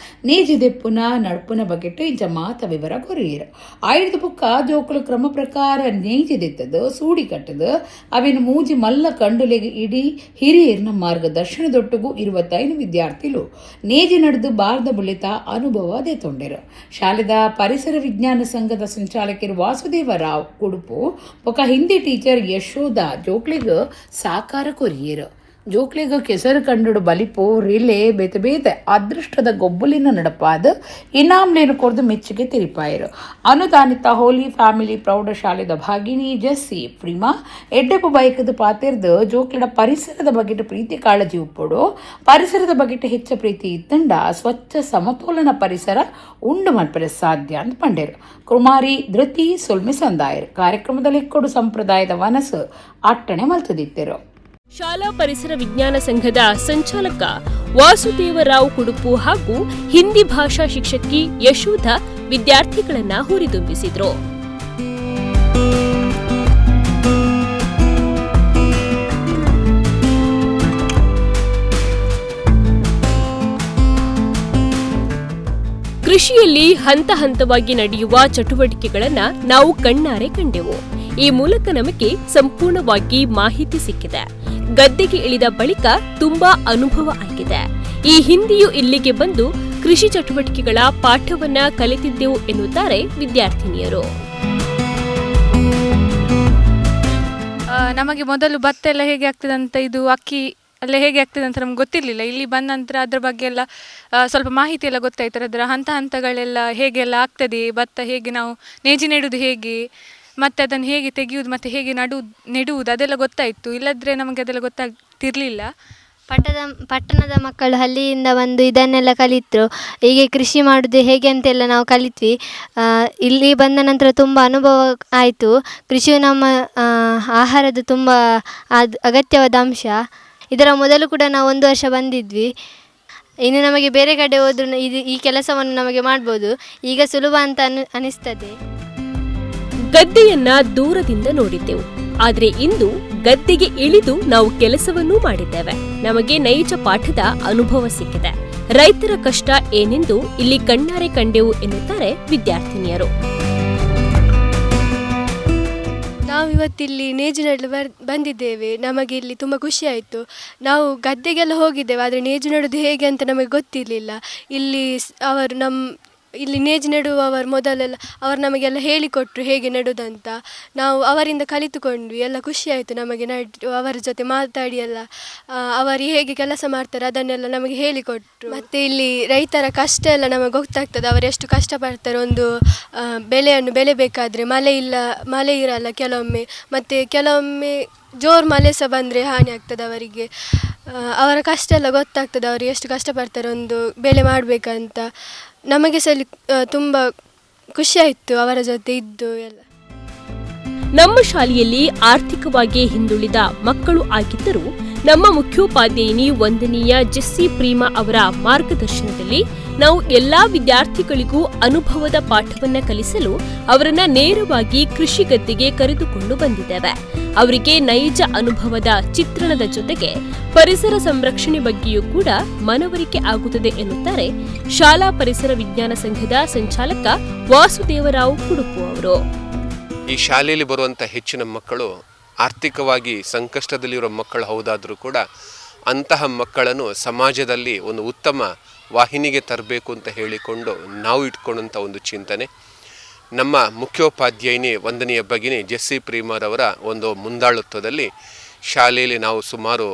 ನೇಜಿದೆಪ್ಪುನ ನಡ್ಪುನ ಬಗೆಟ್ಟು ಇಂಚ ಮಾತ ವಿವರ ಕೊರಿಯರು. ಆಯ್ದ ಬುಕ್ಕ ಜೋಕುಲು ಕ್ರಮ ಪ್ರಕಾರ ನೇಜಿದೆತ್ತ ಸೂಡಿ ಕಟ್ಟದು ಅವಿನ ಮೂಜಿ ಮಲ್ಲ ಕಂಡುಲೆಗೆ ಇಡೀ ಹಿರಿಯರ್ನ ಮಾರ್ಗದರ್ಶನದೊಟ್ಟಿಗೂ 25 ವಿದ್ಯಾರ್ಥಿಗಳು ನೇಜಿ ನಡೆದು ಬಾರದ ಬುಳಿತ ಅನುಭವ ತೊಂಡೆರು. ಶಾಲೆದ ಪರಿಸರ ವಿಜ್ಞಾನ ಸಂಘದ ಸಂಚಾಲಕರು ವಾಸುದೇವ ರಾವ್ ಕುಡುಪು ಬೊಕ ಹಿಂದಿ ಟೀಚರ್ ಯಶೋಧ ಜೋಕ್ಲಿಗ್ ಸಾಕಾರ ಕೊರಿಯರು. ಜೋಕ್ಲಿಗ ಕೆಸರು ಕಂಡುಡು ಬಲಿಪು ರಿಲೆ ಬೇತೆ ಬೇತೆ ಅದೃಷ್ಟದ ಗೊಬ್ಬಲಿನ ನಡಪಾದ ಇನಾಮ್ಲೇನು ಕೊರ್ದು ಮೆಚ್ಚುಗೆ ತಿರಿಪಾಯರು. ಅನುದಾನಿತ ಹೋಲಿ ಫ್ಯಾಮಿಲಿ ಪ್ರೌಢಶಾಲೆದ ಭಾಗಿನಿ ಜೆಸ್ಸಿ ಪ್ರಿಮಾ ಎಡ್ಡೆಪ್ಪು ಬೈಕದ ಪಾತೆರ್ದು ಜೋಕ್ಲಿಡ ಪರಿಸರದ ಬಗೆಟ ಪ್ರೀತಿ ಕಾಳಜಿ ಉಪ್ಪುಡು ಪರಿಸರದ ಬಗೆಟ ಹೆಚ್ಚ ಪ್ರೀತಿ ಇತ್ತಂಡ ಸ್ವಚ್ಛ ಸಮತೋಲನ ಪರಿಸರ ಉಂಡು ಮಲ್ಪರೆ ಸಾಧ್ಯ ಅಂತ ಪಂಡೇರು. ಕುಮಾರಿ ಧೃತಿ ಸೊಲ್ಮೆ ಸಂದಾಯರು. ಕಾರ್ಯಕ್ರಮದಲ್ಲಿ ಕೊಡು ಸಂಪ್ರದಾಯದ ವನಸು ಅಟ್ಟಣೆ ಮಲ್ತದಿತ್ತೆರು. ಶಾಲಾ ಪರಿಸರ ವಿಜ್ಞಾನ ಸಂಘದ ಸಂಚಾಲಕ ವಾಸುದೇವರಾವ್ ಕುಡುಪು ಹಾಗೂ ಹಿಂದಿ ಭಾಷಾ ಶಿಕ್ಷಕಿ ಯಶೋಧ ವಿದ್ಯಾರ್ಥಿಗಳನ್ನ ಹುರಿದುಂಬಿಸಿದರು. ಕೃಷಿಯಲ್ಲಿ ಹಂತ ಹಂತವಾಗಿ ನಡೆಯುವ ಚಟುವಟಿಕೆಗಳನ್ನ ನಾವು ಕಣ್ಣಾರೆ ಕಂಡೆವು. ಈ ಮೂಲಕ ನಮಗೆ ಸಂಪೂರ್ಣವಾಗಿ ಮಾಹಿತಿ ಸಿಕ್ಕಿದೆ. ಗದ್ದೆಗೆ ಇಳಿದ ಬಳಿಕ ತುಂಬಾ ಅನುಭವ ಆಗಿದೆ. ಈ ಹಿಂದೆಯೂ ಇಲ್ಲಿಗೆ ಬಂದು ಕೃಷಿ ಚಟುವಟಿಕೆಗಳ ಪಾಠವನ್ನ ಕಲಿತಿದ್ದೆವು ಎನ್ನುತ್ತಾರೆ ವಿದ್ಯಾರ್ಥಿನಿಯರು. ನಮಗೆ ಮೊದಲು ಭತ್ತ ಎಲ್ಲ ಹೇಗೆ ಆಗ್ತದೆ ಅಂತ, ಇದು ಅಕ್ಕಿ ಎಲ್ಲ ಹೇಗೆ ಆಗ್ತದೆ ಅಂತ ನಮ್ಗೆ ಗೊತ್ತಿರಲಿಲ್ಲ. ಇಲ್ಲಿ ಬಂದ ನಂತರ ಅದರ ಬಗ್ಗೆ ಎಲ್ಲ ಸ್ವಲ್ಪ ಮಾಹಿತಿ ಎಲ್ಲ ಗೊತ್ತಾಯ್ತು. ಅದರ ಹಂತ ಹಂತಗಳೆಲ್ಲ ಹೇಗೆಲ್ಲ ಆಗ್ತದೆ, ಭತ್ತ ಹೇಗೆ ನಾವು ನೇಜಿ ನೆಡುವುದು ಹೇಗೆ, ಮತ್ತು ಅದನ್ನು ಹೇಗೆ ತೆಗೆಯುವುದು, ಮತ್ತು ಹೇಗೆ ನೆಡುವುದು ಅದೆಲ್ಲ ಗೊತ್ತಾಯಿತು. ಇಲ್ಲದ್ರೆ ನಮಗೆ ಅದೆಲ್ಲ ಗೊತ್ತಾಗ್ತಿರಲಿಲ್ಲ. ಪಟ್ಟಣದ ಮಕ್ಕಳು ಹಳ್ಳಿಯಿಂದ ಬಂದು ಇದನ್ನೆಲ್ಲ ಕಲಿತರು. ಹೀಗೆ ಕೃಷಿ ಮಾಡೋದು ಹೇಗೆ ಅಂತೆಲ್ಲ ನಾವು ಕಲಿತ್ವಿ. ಇಲ್ಲಿ ಬಂದ ನಂತರ ತುಂಬ ಅನುಭವ ಆಯಿತು. ಕೃಷಿಯು ನಮ್ಮ ಆಹಾರದ ತುಂಬ ಅಗತ್ಯವಾದ ಅಂಶ. ಇದರ ಮೊದಲು ಕೂಡ ನಾವು ಒಂದು ವರ್ಷ ಬಂದಿದ್ವಿ. ಇನ್ನು ನಮಗೆ ಬೇರೆ ಕಡೆ ಹೋದ್ರೂ ಇದು ಈ ಕೆಲಸವನ್ನು ನಮಗೆ ಮಾಡ್ಬೋದು, ಈಗ ಸುಲಭ ಅಂತ ಅನಿಸ್ತದೆ. ಗದ್ದೆಯನ್ನ ದೂರದಿಂದ ನೋಡಿದ್ದೆವು, ಆದರೆ ಇಂದು ಗದ್ದೆಗೆ ಇಳಿದು ನಾವು ಕೆಲಸವನ್ನೂ ಮಾಡಿದ್ದೇವೆ. ನಮಗೆ ನೈಜ ಪಾಠದ ಅನುಭವ ಸಿಕ್ಕಿದೆ. ರೈತರ ಕಷ್ಟ ಏನೆಂದು ಇಲ್ಲಿ ಕಣ್ಣಾರೆ ಕಂಡೆವು ಎನ್ನುತ್ತಾರೆ ವಿದ್ಯಾರ್ಥಿನಿಯರು. ನಾವು ಇವತ್ತಿಲ್ಲಿ ನೇಜು ನೆಡಲು ಬಂದಿದ್ದೇವೆ. ನಮಗೆ ಇಲ್ಲಿ ತುಂಬ ಖುಷಿಯಾಯಿತು. ನಾವು ಗದ್ದೆಗೆಲ್ಲ ಹೋಗಿದ್ದೇವೆ, ಆದರೆ ನೇಜು ನೆಡೋದು ಹೇಗೆ ಅಂತ ನಮಗೆ ಗೊತ್ತಿರಲಿಲ್ಲ. ಇಲ್ಲಿ ಅವರು ಇಲ್ಲಿ ನೇಜು ನೆಡುವವರು ಮೊದಲೆಲ್ಲ ಅವರು ನಮಗೆಲ್ಲ ಹೇಳಿಕೊಟ್ರು ಹೇಗೆ ನೆಡೋದಂತ. ನಾವು ಅವರಿಂದ ಕಲಿತುಕೊಂಡ್ವಿ, ಎಲ್ಲ ಖುಷಿಯಾಯಿತು ನಮಗೆ. ಅವರ ಜೊತೆ ಮಾತಾಡಿ ಎಲ್ಲ ಅವರು ಹೇಗೆ ಕೆಲಸ ಮಾಡ್ತಾರೆ ಅದನ್ನೆಲ್ಲ ನಮಗೆ ಹೇಳಿಕೊಟ್ರು. ಮತ್ತು ಇಲ್ಲಿ ರೈತರ ಕಷ್ಟ ಎಲ್ಲ ನಮಗೆ ಗೊತ್ತಾಗ್ತದೆ, ಅವರು ಎಷ್ಟು ಕಷ್ಟಪಡ್ತಾರೆ ಒಂದು ಬೆಳೆಯನ್ನು ಬೆಳೆಬೇಕಾದರೆ. ಮಳೆ ಇರಲ್ಲ ಕೆಲವೊಮ್ಮೆ, ಮತ್ತು ಕೆಲವೊಮ್ಮೆ ಜೋರು ಮಳೆ ಸಹ ಬಂದರೆ ಹಾನಿ ಆಗ್ತದೆ ಅವರಿಗೆ. ಅವರ ಕಷ್ಟ ಎಲ್ಲ ಗೊತ್ತಾಗ್ತದೆ, ಅವರು ಎಷ್ಟು ಕಷ್ಟಪಡ್ತಾರೆ ಒಂದು ಬೆಳೆ ಮಾಡಬೇಕಂತ. ನಮಗೆ ಸಹ ತುಂಬ ಖುಷಿಯಾಯಿತು ಅವರ ಜೊತೆ ಇದ್ದು ಎಲ್ಲ. ನಮ್ಮ ಶಾಲೆಯಲ್ಲಿ ಆರ್ಥಿಕವಾಗಿ ಹಿಂದುಳಿದ ಮಕ್ಕಳು ಆಗಿದ್ದರೂ ನಮ್ಮ ಮುಖ್ಯೋಪಾಧ್ಯಾಯಿನಿ ವಂದನೀಯ ಜೆಸ್ಸಿ ಪ್ರೀಮಾ ಅವರ ಮಾರ್ಗದರ್ಶನದಲ್ಲಿ ನಾವು ಎಲ್ಲಾ ವಿದ್ಯಾರ್ಥಿಗಳಿಗೂ ಅನುಭವದ ಪಾಠವನ್ನು ಕಲಿಸಲು ಅವರನ್ನ ನೇರವಾಗಿ ಕೃಷಿ ಗದ್ದೆಗೆ ಕರೆದುಕೊಂಡು ಬಂದಿದ್ದೇವೆ. ಅವರಿಗೆ ನೈಜ ಅನುಭವದ ಚಿತ್ರಣದ ಜೊತೆಗೆ ಪರಿಸರ ಸಂರಕ್ಷಣೆ ಬಗ್ಗೆಯೂ ಕೂಡ ಮನವರಿಕೆ ಆಗುತ್ತದೆ ಎನ್ನುತ್ತಾರೆ ಶಾಲಾ ಪರಿಸರ ವಿಜ್ಞಾನ ಸಂಘದ ಸಂಚಾಲಕ ವಾಸುದೇವರಾವ್ ಕುಡುಪು ಅವರು. ಈ ಶಾಲೆಯಲ್ಲಿ ಬರುವಂಥ ಹೆಚ್ಚಿನ ಮಕ್ಕಳು ಆರ್ಥಿಕವಾಗಿ ಸಂಕಷ್ಟದಲ್ಲಿರೋ ಮಕ್ಕಳು ಹೌದಾದರೂ ಕೂಡ ಅಂತಹ ಮಕ್ಕಳನ್ನು ಸಮಾಜದಲ್ಲಿ ಒಂದು ಉತ್ತಮ ವಾಹಿನಿಗೆ ತರಬೇಕು ಅಂತ ಹೇಳಿಕೊಂಡು ನಾವು ಇಟ್ಕೊಂಡಂಥ ಒಂದು ಚಿಂತನೆ ನಮ್ಮ ಮುಖ್ಯೋಪಾಧ್ಯಾಯಿನಿ ವಂದನೀಯ ಭಗಿನಿ ಜೆಸ್ಸಿ ಪ್ರೀಮಾರವರ ಒಂದು ಮುಂದಾಳುತ್ವದಲ್ಲಿ ಶಾಲೆಯಲ್ಲಿ ನಾವು ಸುಮಾರು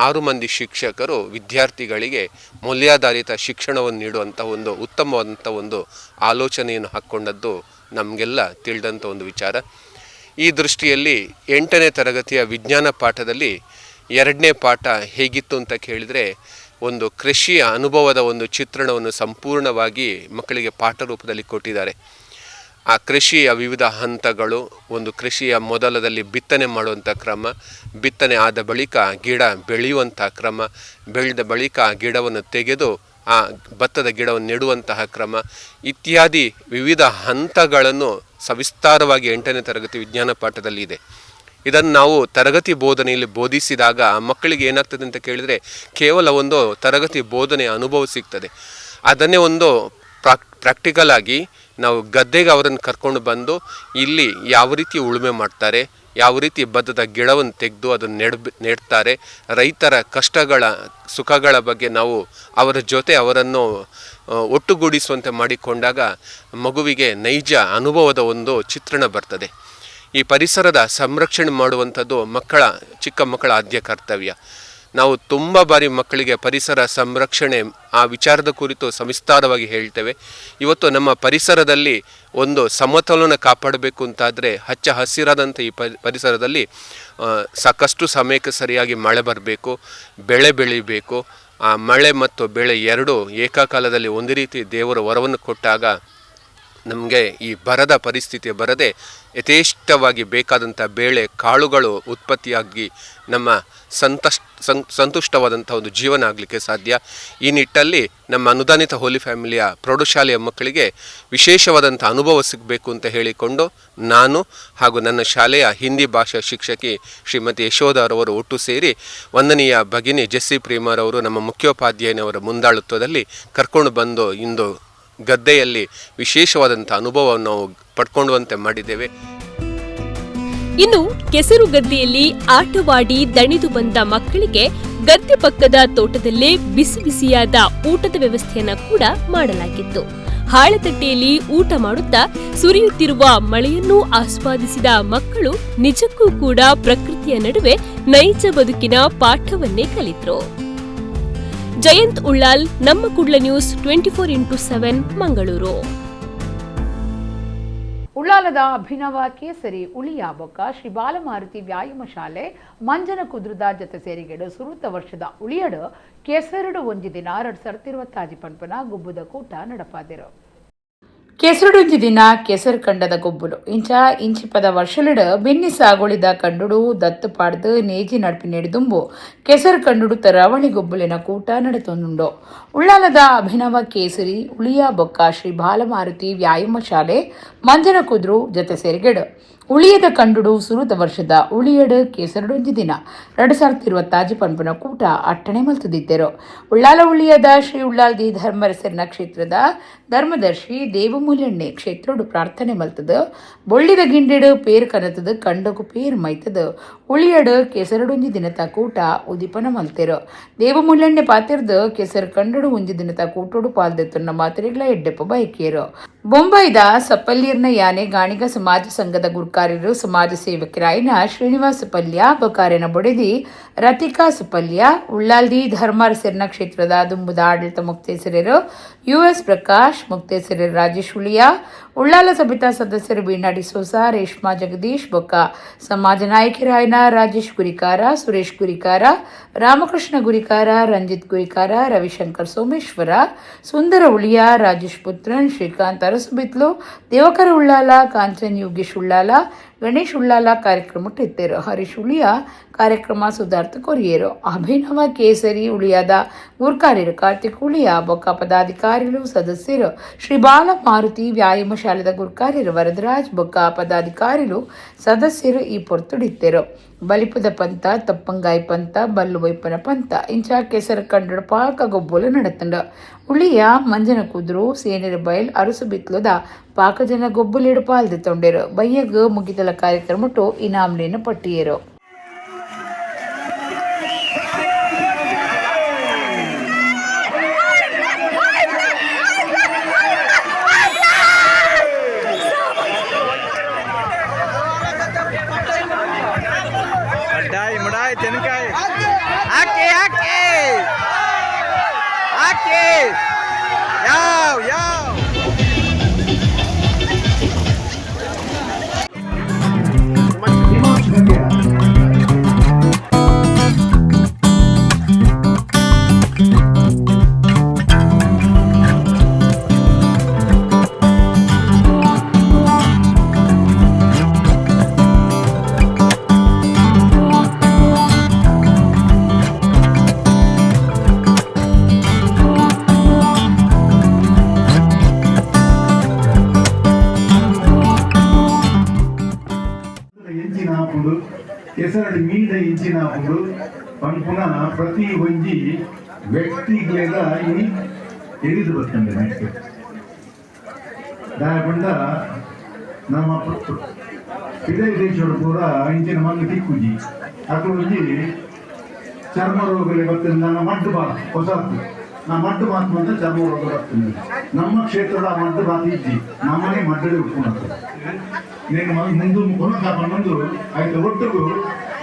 6 ಮಂದಿ ಶಿಕ್ಷಕರು ವಿದ್ಯಾರ್ಥಿಗಳಿಗೆ ಮೌಲ್ಯಾಧಾರಿತ ಶಿಕ್ಷಣವನ್ನು ನೀಡುವಂಥ ಒಂದು ಉತ್ತಮವಾದಂಥ ಒಂದು ಆಲೋಚನೆಯನ್ನು ಹಾಕ್ಕೊಂಡದ್ದು ನಮಗೆಲ್ಲ ತಿಳಿದಂಥ ಒಂದು ವಿಚಾರ. ಈ ದೃಷ್ಟಿಯಲ್ಲಿ 8ನೇ ತರಗತಿಯ ವಿಜ್ಞಾನ ಪಾಠದಲ್ಲಿ 2ನೇ ಪಾಠ ಹೇಗಿತ್ತು ಅಂತ ಕೇಳಿದರೆ, ಒಂದು ಕೃಷಿಯ ಅನುಭವದ ಒಂದು ಚಿತ್ರಣವನ್ನು ಸಂಪೂರ್ಣವಾಗಿ ಮಕ್ಕಳಿಗೆ ಪಾಠ ರೂಪದಲ್ಲಿ ಕೊಟ್ಟಿದ್ದಾರೆ. ಆ ಕೃಷಿಯ ವಿವಿಧ ಹಂತಗಳು, ಒಂದು ಕೃಷಿಯ ಮೊದಲದಲ್ಲಿ ಬಿತ್ತನೆ ಮಾಡುವಂಥ ಕ್ರಮ, ಬಿತ್ತನೆ ಆದ ಬಳಿಕ ಗಿಡ ಬೆಳೆಯುವಂಥ ಕ್ರಮ, ಬೆಳೆದ ಬಳಿಕ ಆ ಗಿಡವನ್ನು ತೆಗೆದು ಆ ಭತ್ತದ ಗಿಡವನ್ನು ನೆಡುವಂತಹ ಕ್ರಮ ಇತ್ಯಾದಿ ವಿವಿಧ ಹಂತಗಳನ್ನು ಸವಿಸ್ತಾರವಾಗಿ 8ನೇ ತರಗತಿ ವಿಜ್ಞಾನ ಪಾಠದಲ್ಲಿ ಇದೆ. ಇದನ್ನು ನಾವು ತರಗತಿ ಬೋಧನೆಯಲ್ಲಿ ಬೋಧಿಸಿದಾಗ ಆ ಮಕ್ಕಳಿಗೆ ಏನಾಗ್ತದೆ ಅಂತ ಕೇಳಿದರೆ, ಕೇವಲ ಒಂದು ತರಗತಿ ಬೋಧನೆಯ ಅನುಭವ ಸಿಗ್ತದೆ. ಅದನ್ನೇ ಒಂದು ಪ್ರಾಕ್ಟಿಕಲ್ ಆಗಿ ನಾವು ಗದ್ದೆಗೆ ಅವರನ್ನು ಕರ್ಕೊಂಡು ಬಂದು ಇಲ್ಲಿ ಯಾವ ರೀತಿ ಉಳುಮೆ ಮಾಡ್ತಾರೆ, ಯಾವ ರೀತಿ ಭತ್ತದ ಗಿಡವನ್ನು ತೆಗೆದು ಅದನ್ನು ನೆಡ್ತಾರೆ, ರೈತರ ಕಷ್ಟಗಳ ಸುಖಗಳ ಬಗ್ಗೆ ನಾವು ಅವರ ಜೊತೆ ಅವರನ್ನು ಒಟ್ಟುಗೂಡಿಸುವಂತೆ ಮಾಡಿಕೊಂಡಾಗ ಮಗುವಿಗೆ ನೈಜ ಅನುಭವದ ಒಂದು ಚಿತ್ರಣ ಬರ್ತದೆ. ಈ ಪರಿಸರದ ಸಂರಕ್ಷಣೆ ಮಾಡುವಂಥದ್ದು ಚಿಕ್ಕ ಮಕ್ಕಳ ಆದ್ಯ ಕರ್ತವ್ಯ. ನಾವು ತುಂಬ ಬಾರಿ ಮಕ್ಕಳಿಗೆ ಪರಿಸರ ಸಂರಕ್ಷಣೆ ಆ ವಿಚಾರದ ಕುರಿತು ಸವಿಸ್ತಾರವಾಗಿ ಹೇಳ್ತೇವೆ. ಇವತ್ತು ನಮ್ಮ ಪರಿಸರದಲ್ಲಿ ಒಂದು ಸಮತೋಲನ ಕಾಪಾಡಬೇಕು ಅಂತಾದರೆ ಹಚ್ಚ ಹಸಿರಾದಂಥ ಈ ಪರಿಸರದಲ್ಲಿ ಸಾಕಷ್ಟು ಸಮಯಕ್ಕೆ ಸರಿಯಾಗಿ ಮಳೆ ಬರಬೇಕು, ಬೆಳೆ ಬೆಳೀಬೇಕು. ಆ ಮಳೆ ಮತ್ತು ಬೆಳೆ ಎರಡೂ ಏಕಕಾಲದಲ್ಲಿ ಒಂದೇ ರೀತಿ ದೇವರ ವರವನ್ನು ಕೊಟ್ಟಾಗ ನಮಗೆ ಈ ಬರದ ಪರಿಸ್ಥಿತಿ ಬರದೆ ಯಥೇಷ್ಟವಾಗಿ ಬೇಕಾದಂಥ ಬೇಳೆ ಕಾಳುಗಳು ಉತ್ಪತ್ತಿಯಾಗಿ ನಮ್ಮ ಸಂತುಷ್ಟವಾದಂಥ ಒಂದು ಜೀವನ ಆಗಲಿಕ್ಕೆ ಸಾಧ್ಯ. ಈ ನಿಟ್ಟಲ್ಲಿ ನಮ್ಮ ಅನುದಾನಿತ ಹೋಲಿ ಫ್ಯಾಮಿಲಿಯ ಪ್ರೌಢಶಾಲೆಯ ಮಕ್ಕಳಿಗೆ ವಿಶೇಷವಾದಂಥ ಅನುಭವ ಸಿಗಬೇಕು ಅಂತ ಹೇಳಿಕೊಂಡು ನಾನು ಹಾಗೂ ನನ್ನ ಶಾಲೆಯ ಹಿಂದಿ ಭಾಷಾ ಶಿಕ್ಷಕಿ ಶ್ರೀಮತಿ ಯಶೋಧಾರವರು ಒಟ್ಟು ಸೇರಿ ವಂದನೀಯ ಭಗಿನಿ ಜೆಸ್ಸಿ ಪ್ರೇಮಾರವರು ನಮ್ಮ ಮುಖ್ಯೋಪಾಧ್ಯಾಯನವರ ಮುಂದಾಳುತ್ವದಲ್ಲಿ ಕರ್ಕೊಂಡು ಬಂದು ಇಂದು ಗದ್ದೆಯಲ್ಲಿ ವಿಶೇಷವಾದಂಥ ಅನುಭವವನ್ನು ನಾವು ಪಡ್ಕೊಳ್ಳುವಂತೆ ಮಾಡಿದ್ದೇವೆ. ಇನ್ನು ಕೆಸರು ಗದ್ದೆಯಲ್ಲಿ ಆಟವಾಡಿ ದಣಿದು ಬಂದ ಮಕ್ಕಳಿಗೆ ಗದ್ದೆ ಪಕ್ಕದ ತೋಟದಲ್ಲೇ ಬಿಸಿ ಬಿಸಿಯಾದ ಊಟದ ವ್ಯವಸ್ಥೆಯನ್ನು ಕೂಡ ಮಾಡಲಾಗಿತ್ತು. ಹಾಳೆತಟ್ಟೆಯಲ್ಲಿ ಊಟ ಮಾಡುತ್ತಾ ಸುರಿಯುತ್ತಿರುವ ಮಳೆಯನ್ನೂ ಆಸ್ವಾದಿಸಿದ ಮಕ್ಕಳು ನಿಜಕ್ಕೂ ಕೂಡ ಪ್ರಕೃತಿಯ ನಡುವೆ ನೈಜ ಬದುಕಿನ ಪಾಠವನ್ನೇ ಕಲಿತರು. ಜಯಂತ್ ಉಳ್ಳಾಲ್, ನಮ್ಮ ಕುಡ್ಲ ನ್ಯೂಸ್ 24x7, Mangaluru. ಉಳ್ಳಾಲದ ಅಭಿನವ ಕೇಸರಿ ಉಳಿಯ ಬೊಕ್ಕ ಶ್ರೀ ಬಾಲಮಾರುತಿ ವ್ಯಾಯಾಮ ಶಾಲೆ ಮಂಜನ ಕುದುರದ ಜೊತೆ ಸೇರಿಗೆಡು ಸುರುತ ವರ್ಷದ ಉಳಿಯಡು ಕೆಸರುಡು ಒಂಜಿ ದಿನ 2025 ಪನ್ಪನ ಗುಬ್ಬುದ ಕೂಟ ನಡಪಾದಿರು. ಕೆಸರುಡೊಂಜಿ ದಿನ ಕೆಸರು ಕಂಡದ ಗೊಬ್ಬುಲು ಇಂಚ ಇಂಚಿಪದ ವರ್ಷಲಿಡು ಬೆನ್ನಿ ಸಾಗುಳಿದ ಕಂಡುಡು ದತ್ತು ಪಾಡ್ದು ನೇಜಿ ನಡ್ಪಿ ನೆಡಿದುಂಬು ಕೆಸರು ಕಂಡುಡು ತರಾವಳಿ ಗೊಬ್ಬುಲಿನ ಕೂಟ ನಡೆತೊಂದುಂಡು. ಉಳ್ಳಾಲದ ಅಭಿನವ ಕೇಸರಿ ಉಳಿಯ ಬೊಕ್ಕ ಶ್ರೀ ಬಾಲಮಾರುತಿ ವ್ಯಾಯಾಮ ಶಾಲೆ ಮಂಜನ ಕುದ್ರು ಜೊತೆ ಸೇರಿಗೆಡು ಉಳಿಯದ ಕಂಡುಡು ಸುರುತ ವರ್ಷದ ಉಳಿಯಡು ಕೇಸರುಡೊಂಜಿ ದಿನ 2025 ಪನ್ಪುನ ಕೂಟ ಅಟ್ಟಣೆ ಮಲ್ತುದಿತ್ತೆರು. ಉಳ್ಳಾಲ ಉಳಿಯದ ಶ್ರೀ ಉಳ್ಳಾಲ್ದಿ ಧರ್ಮರಸರ್ನ ಕ್ಷೇತ್ರದ ಧರ್ಮದರ್ಶಿ ದೇವಮೂಲಣ್ಣೆ ಕ್ಷೇತ್ರೋಡು ಪ್ರಾರ್ಥನೆ ಮಲ್ತದ ಬೊಳ್ಳಿದ ಗಿಂಡೆಡು ಪೇರು ಕನತದ ಕಂಡಗು ಪೇರು ಮೈತದ ಉಳಿಯಡು ಕೆಸರುಡೊಂಜಿ ದಿನತ ಕೂಟ ಉದಿಪನ ಮಲ್ತೆರು. ದೇವಮೂಲಣ್ಣೆ ಪಾತಿರ್ದು ಕೆಸರು ಕಂಡುಡು ಒಂಜಿ ದಿನತ ಕೂಟೋಡು ಪಾಲ್ದೆತ್ತುನ್ನ ಮಾತ್ರೆಗಳ ಎಡ್ಡೆಪ್ಪ ಬಯಕಿಯರು. ಬೊಂಬೈದ ಸಪ್ಪಲ್ಲೀರ್ನ ಯಾನೆ ಗಾಣಿಗ ಸಮಾಜ ಸಂಘದ ಗುರ್ಕಾರ್ಯರು ಸಮಾಜ ಸೇವಕರಾಯಿನ ಶ್ರೀನಿವಾಸ ಪಲ್ಯ ಬಕಾರಿನ ಬೊಡೆದಿ ರತಿಕಾ ಸುಪಲ್ಯ, ಉಳ್ಳಾಲ್ದಿ ಧರ್ಮಾರಸರ್ನ ಕ್ಷೇತ್ರದ ದುಂಬುದ ಆಡಳಿತ ಮುಕ್ತೇಸರರು ಯುಎಸ್ ಪ್ರಕಾಶ್, ಮುಕ್ತೇಸರರು ರಾಜೇಶ್ ಉಳಿಯ, ಉಳ್ಳಾಲ ಸಭಿತಾ ಸದಸ್ಯರು ಬೀನಾ ಡಿಸೋಸಾ, ರೇಷ್ಮಾ ಜಗದೀಶ್ ಬೊಕ್ಕ, ಸಮಾಜ ನಾಯಕರಾಯನ ರಾಜೇಶ್ ಗುರಿಕಾರ, ಸುರೇಶ್ ಗುರಿಕಾರ, ರಾಮಕೃಷ್ಣ ಗುರಿಕಾರ, ರಂಜಿತ್ ಗುರಿಕಾರ, ರವಿಶಂಕರ್ ಸೋಮೇಶ್ವರ, ಸುಂದರ ಉಳಿಯ, ರಾಜೇಶ್ ಪುತ್ರನ್, ಶ್ರೀಕಾಂತ್ ಅರಸುಬಿತ್ಲು, ದೇವಕರ ಉಳ್ಳಾಲ, ಕಾಂಚನ್ ಯೋಗೇಶ್ ಉಳ್ಳಾಲ, ಗಣೇಶ್ ಉಳ್ಳಾಲ ಕಾರ್ಯಕ್ರಮಕ್ಕೆ ಇತ್ತೇರು. ಹರೀಶ್ ಉಳಿಯ ಕಾರ್ಯಕ್ರಮ ಸುಧಾರ್ಥ ಕೊರಿಯರು. ಅಭಿನವ ಕೇಸರಿ ಉಳಿಯಾದ ಗುರ್ಕಾರ್ಯರು ಕಾರ್ತಿಕ್ ಉಳಿಯ ಬೊಕ್ಕ ಪದಾಧಿಕಾರಿಗಳು ಸದಸ್ಯರು ಶ್ರೀ ಬಾಲ ಮಾರುತಿ ವ್ಯಾಯಾಮ ಶಾಲೆದ ಗುರ್ಕಾರ್ಯರು ವರದರಾಜ್ ಬೊಕ್ಕ ಪದಾಧಿಕಾರಿಗಳು ಸದಸ್ಯರು ಈ ಪೊರ್ತುಡಿತ್ತೆರು. ಬಲಿಪದ ಪಂತ, ತಪ್ಪಂಗಾಯಿ ಪಂತ, ಬಲ್ಲು ವೈಪನ ಪಂತ ಇಂಚ ಕೆಸರು ಕಂಡಡು ಪಾಕ ಗೊಬ್ಬಲು ನಡತಂಡ. ಉಳಿಯ ಮಂಜನ ಕುದ್ರು ಸೇನರ ಬಯಲ್ ಅರಸು ಬಿತ್ಲುದ ಪಾಕಜನ ಗೊಬ್ಬಲಿಡು ಪಾಲ್ದೆ ತೊಂಡೇರು. ಬಯ್ಯಗ್ ಮುಗಿದಲ ಕಾರ್ಯಕ್ರಮಟ್ಟು ಇನಾಮ್ಲೇನು ಪಟ್ಟಿಯರು. ಕೆಸರಡಿ ಮೀದ ಇಂಚಿನ ಪನ್ಪುನ ಪ್ರತಿ ಒಂಜಿ ವ್ಯಕ್ತಿಗ್ಲೆದ ಇನಿ ಎರಿದು ಬರ್ತಂಡೆ ನೆಕ್ಸ್ಟ್ ದಾಯಪಂಡ ನಮ್ಮ ಪಿದೈ ದೇಶಡು ಪೂರ ಇಂಚಿನ ಮಣ್ಣು ತಿಕ್ಕುಜಿ ಅಕುಲು ಒಂಜಿ ಚರ್ಮ ರೋಗಲೆ ಬರ್ತದೆ. ನನ್ನ ಮಡ್ಡು ಬಾತ್ ಹೊಸತು ನಾ ಮಡ್ಡು ಮಾತು ಬಂದ್ರೆ ಚರ್ಮ ರೋಗ ಬರ್ತದೆ. ನಮ್ಮ ಕ್ಷೇತ್ರದ ಮಡ್ಡು ಬಾತ್ ಇಜ್ಜಿ ನಮ್ಮನೆ ಮಡ್ಡಡೆ ಉಪ್ಪುನತ್ತು నేను ముందు కొనక పన్నొంದು అయితే ಒಟ್ಟುಗು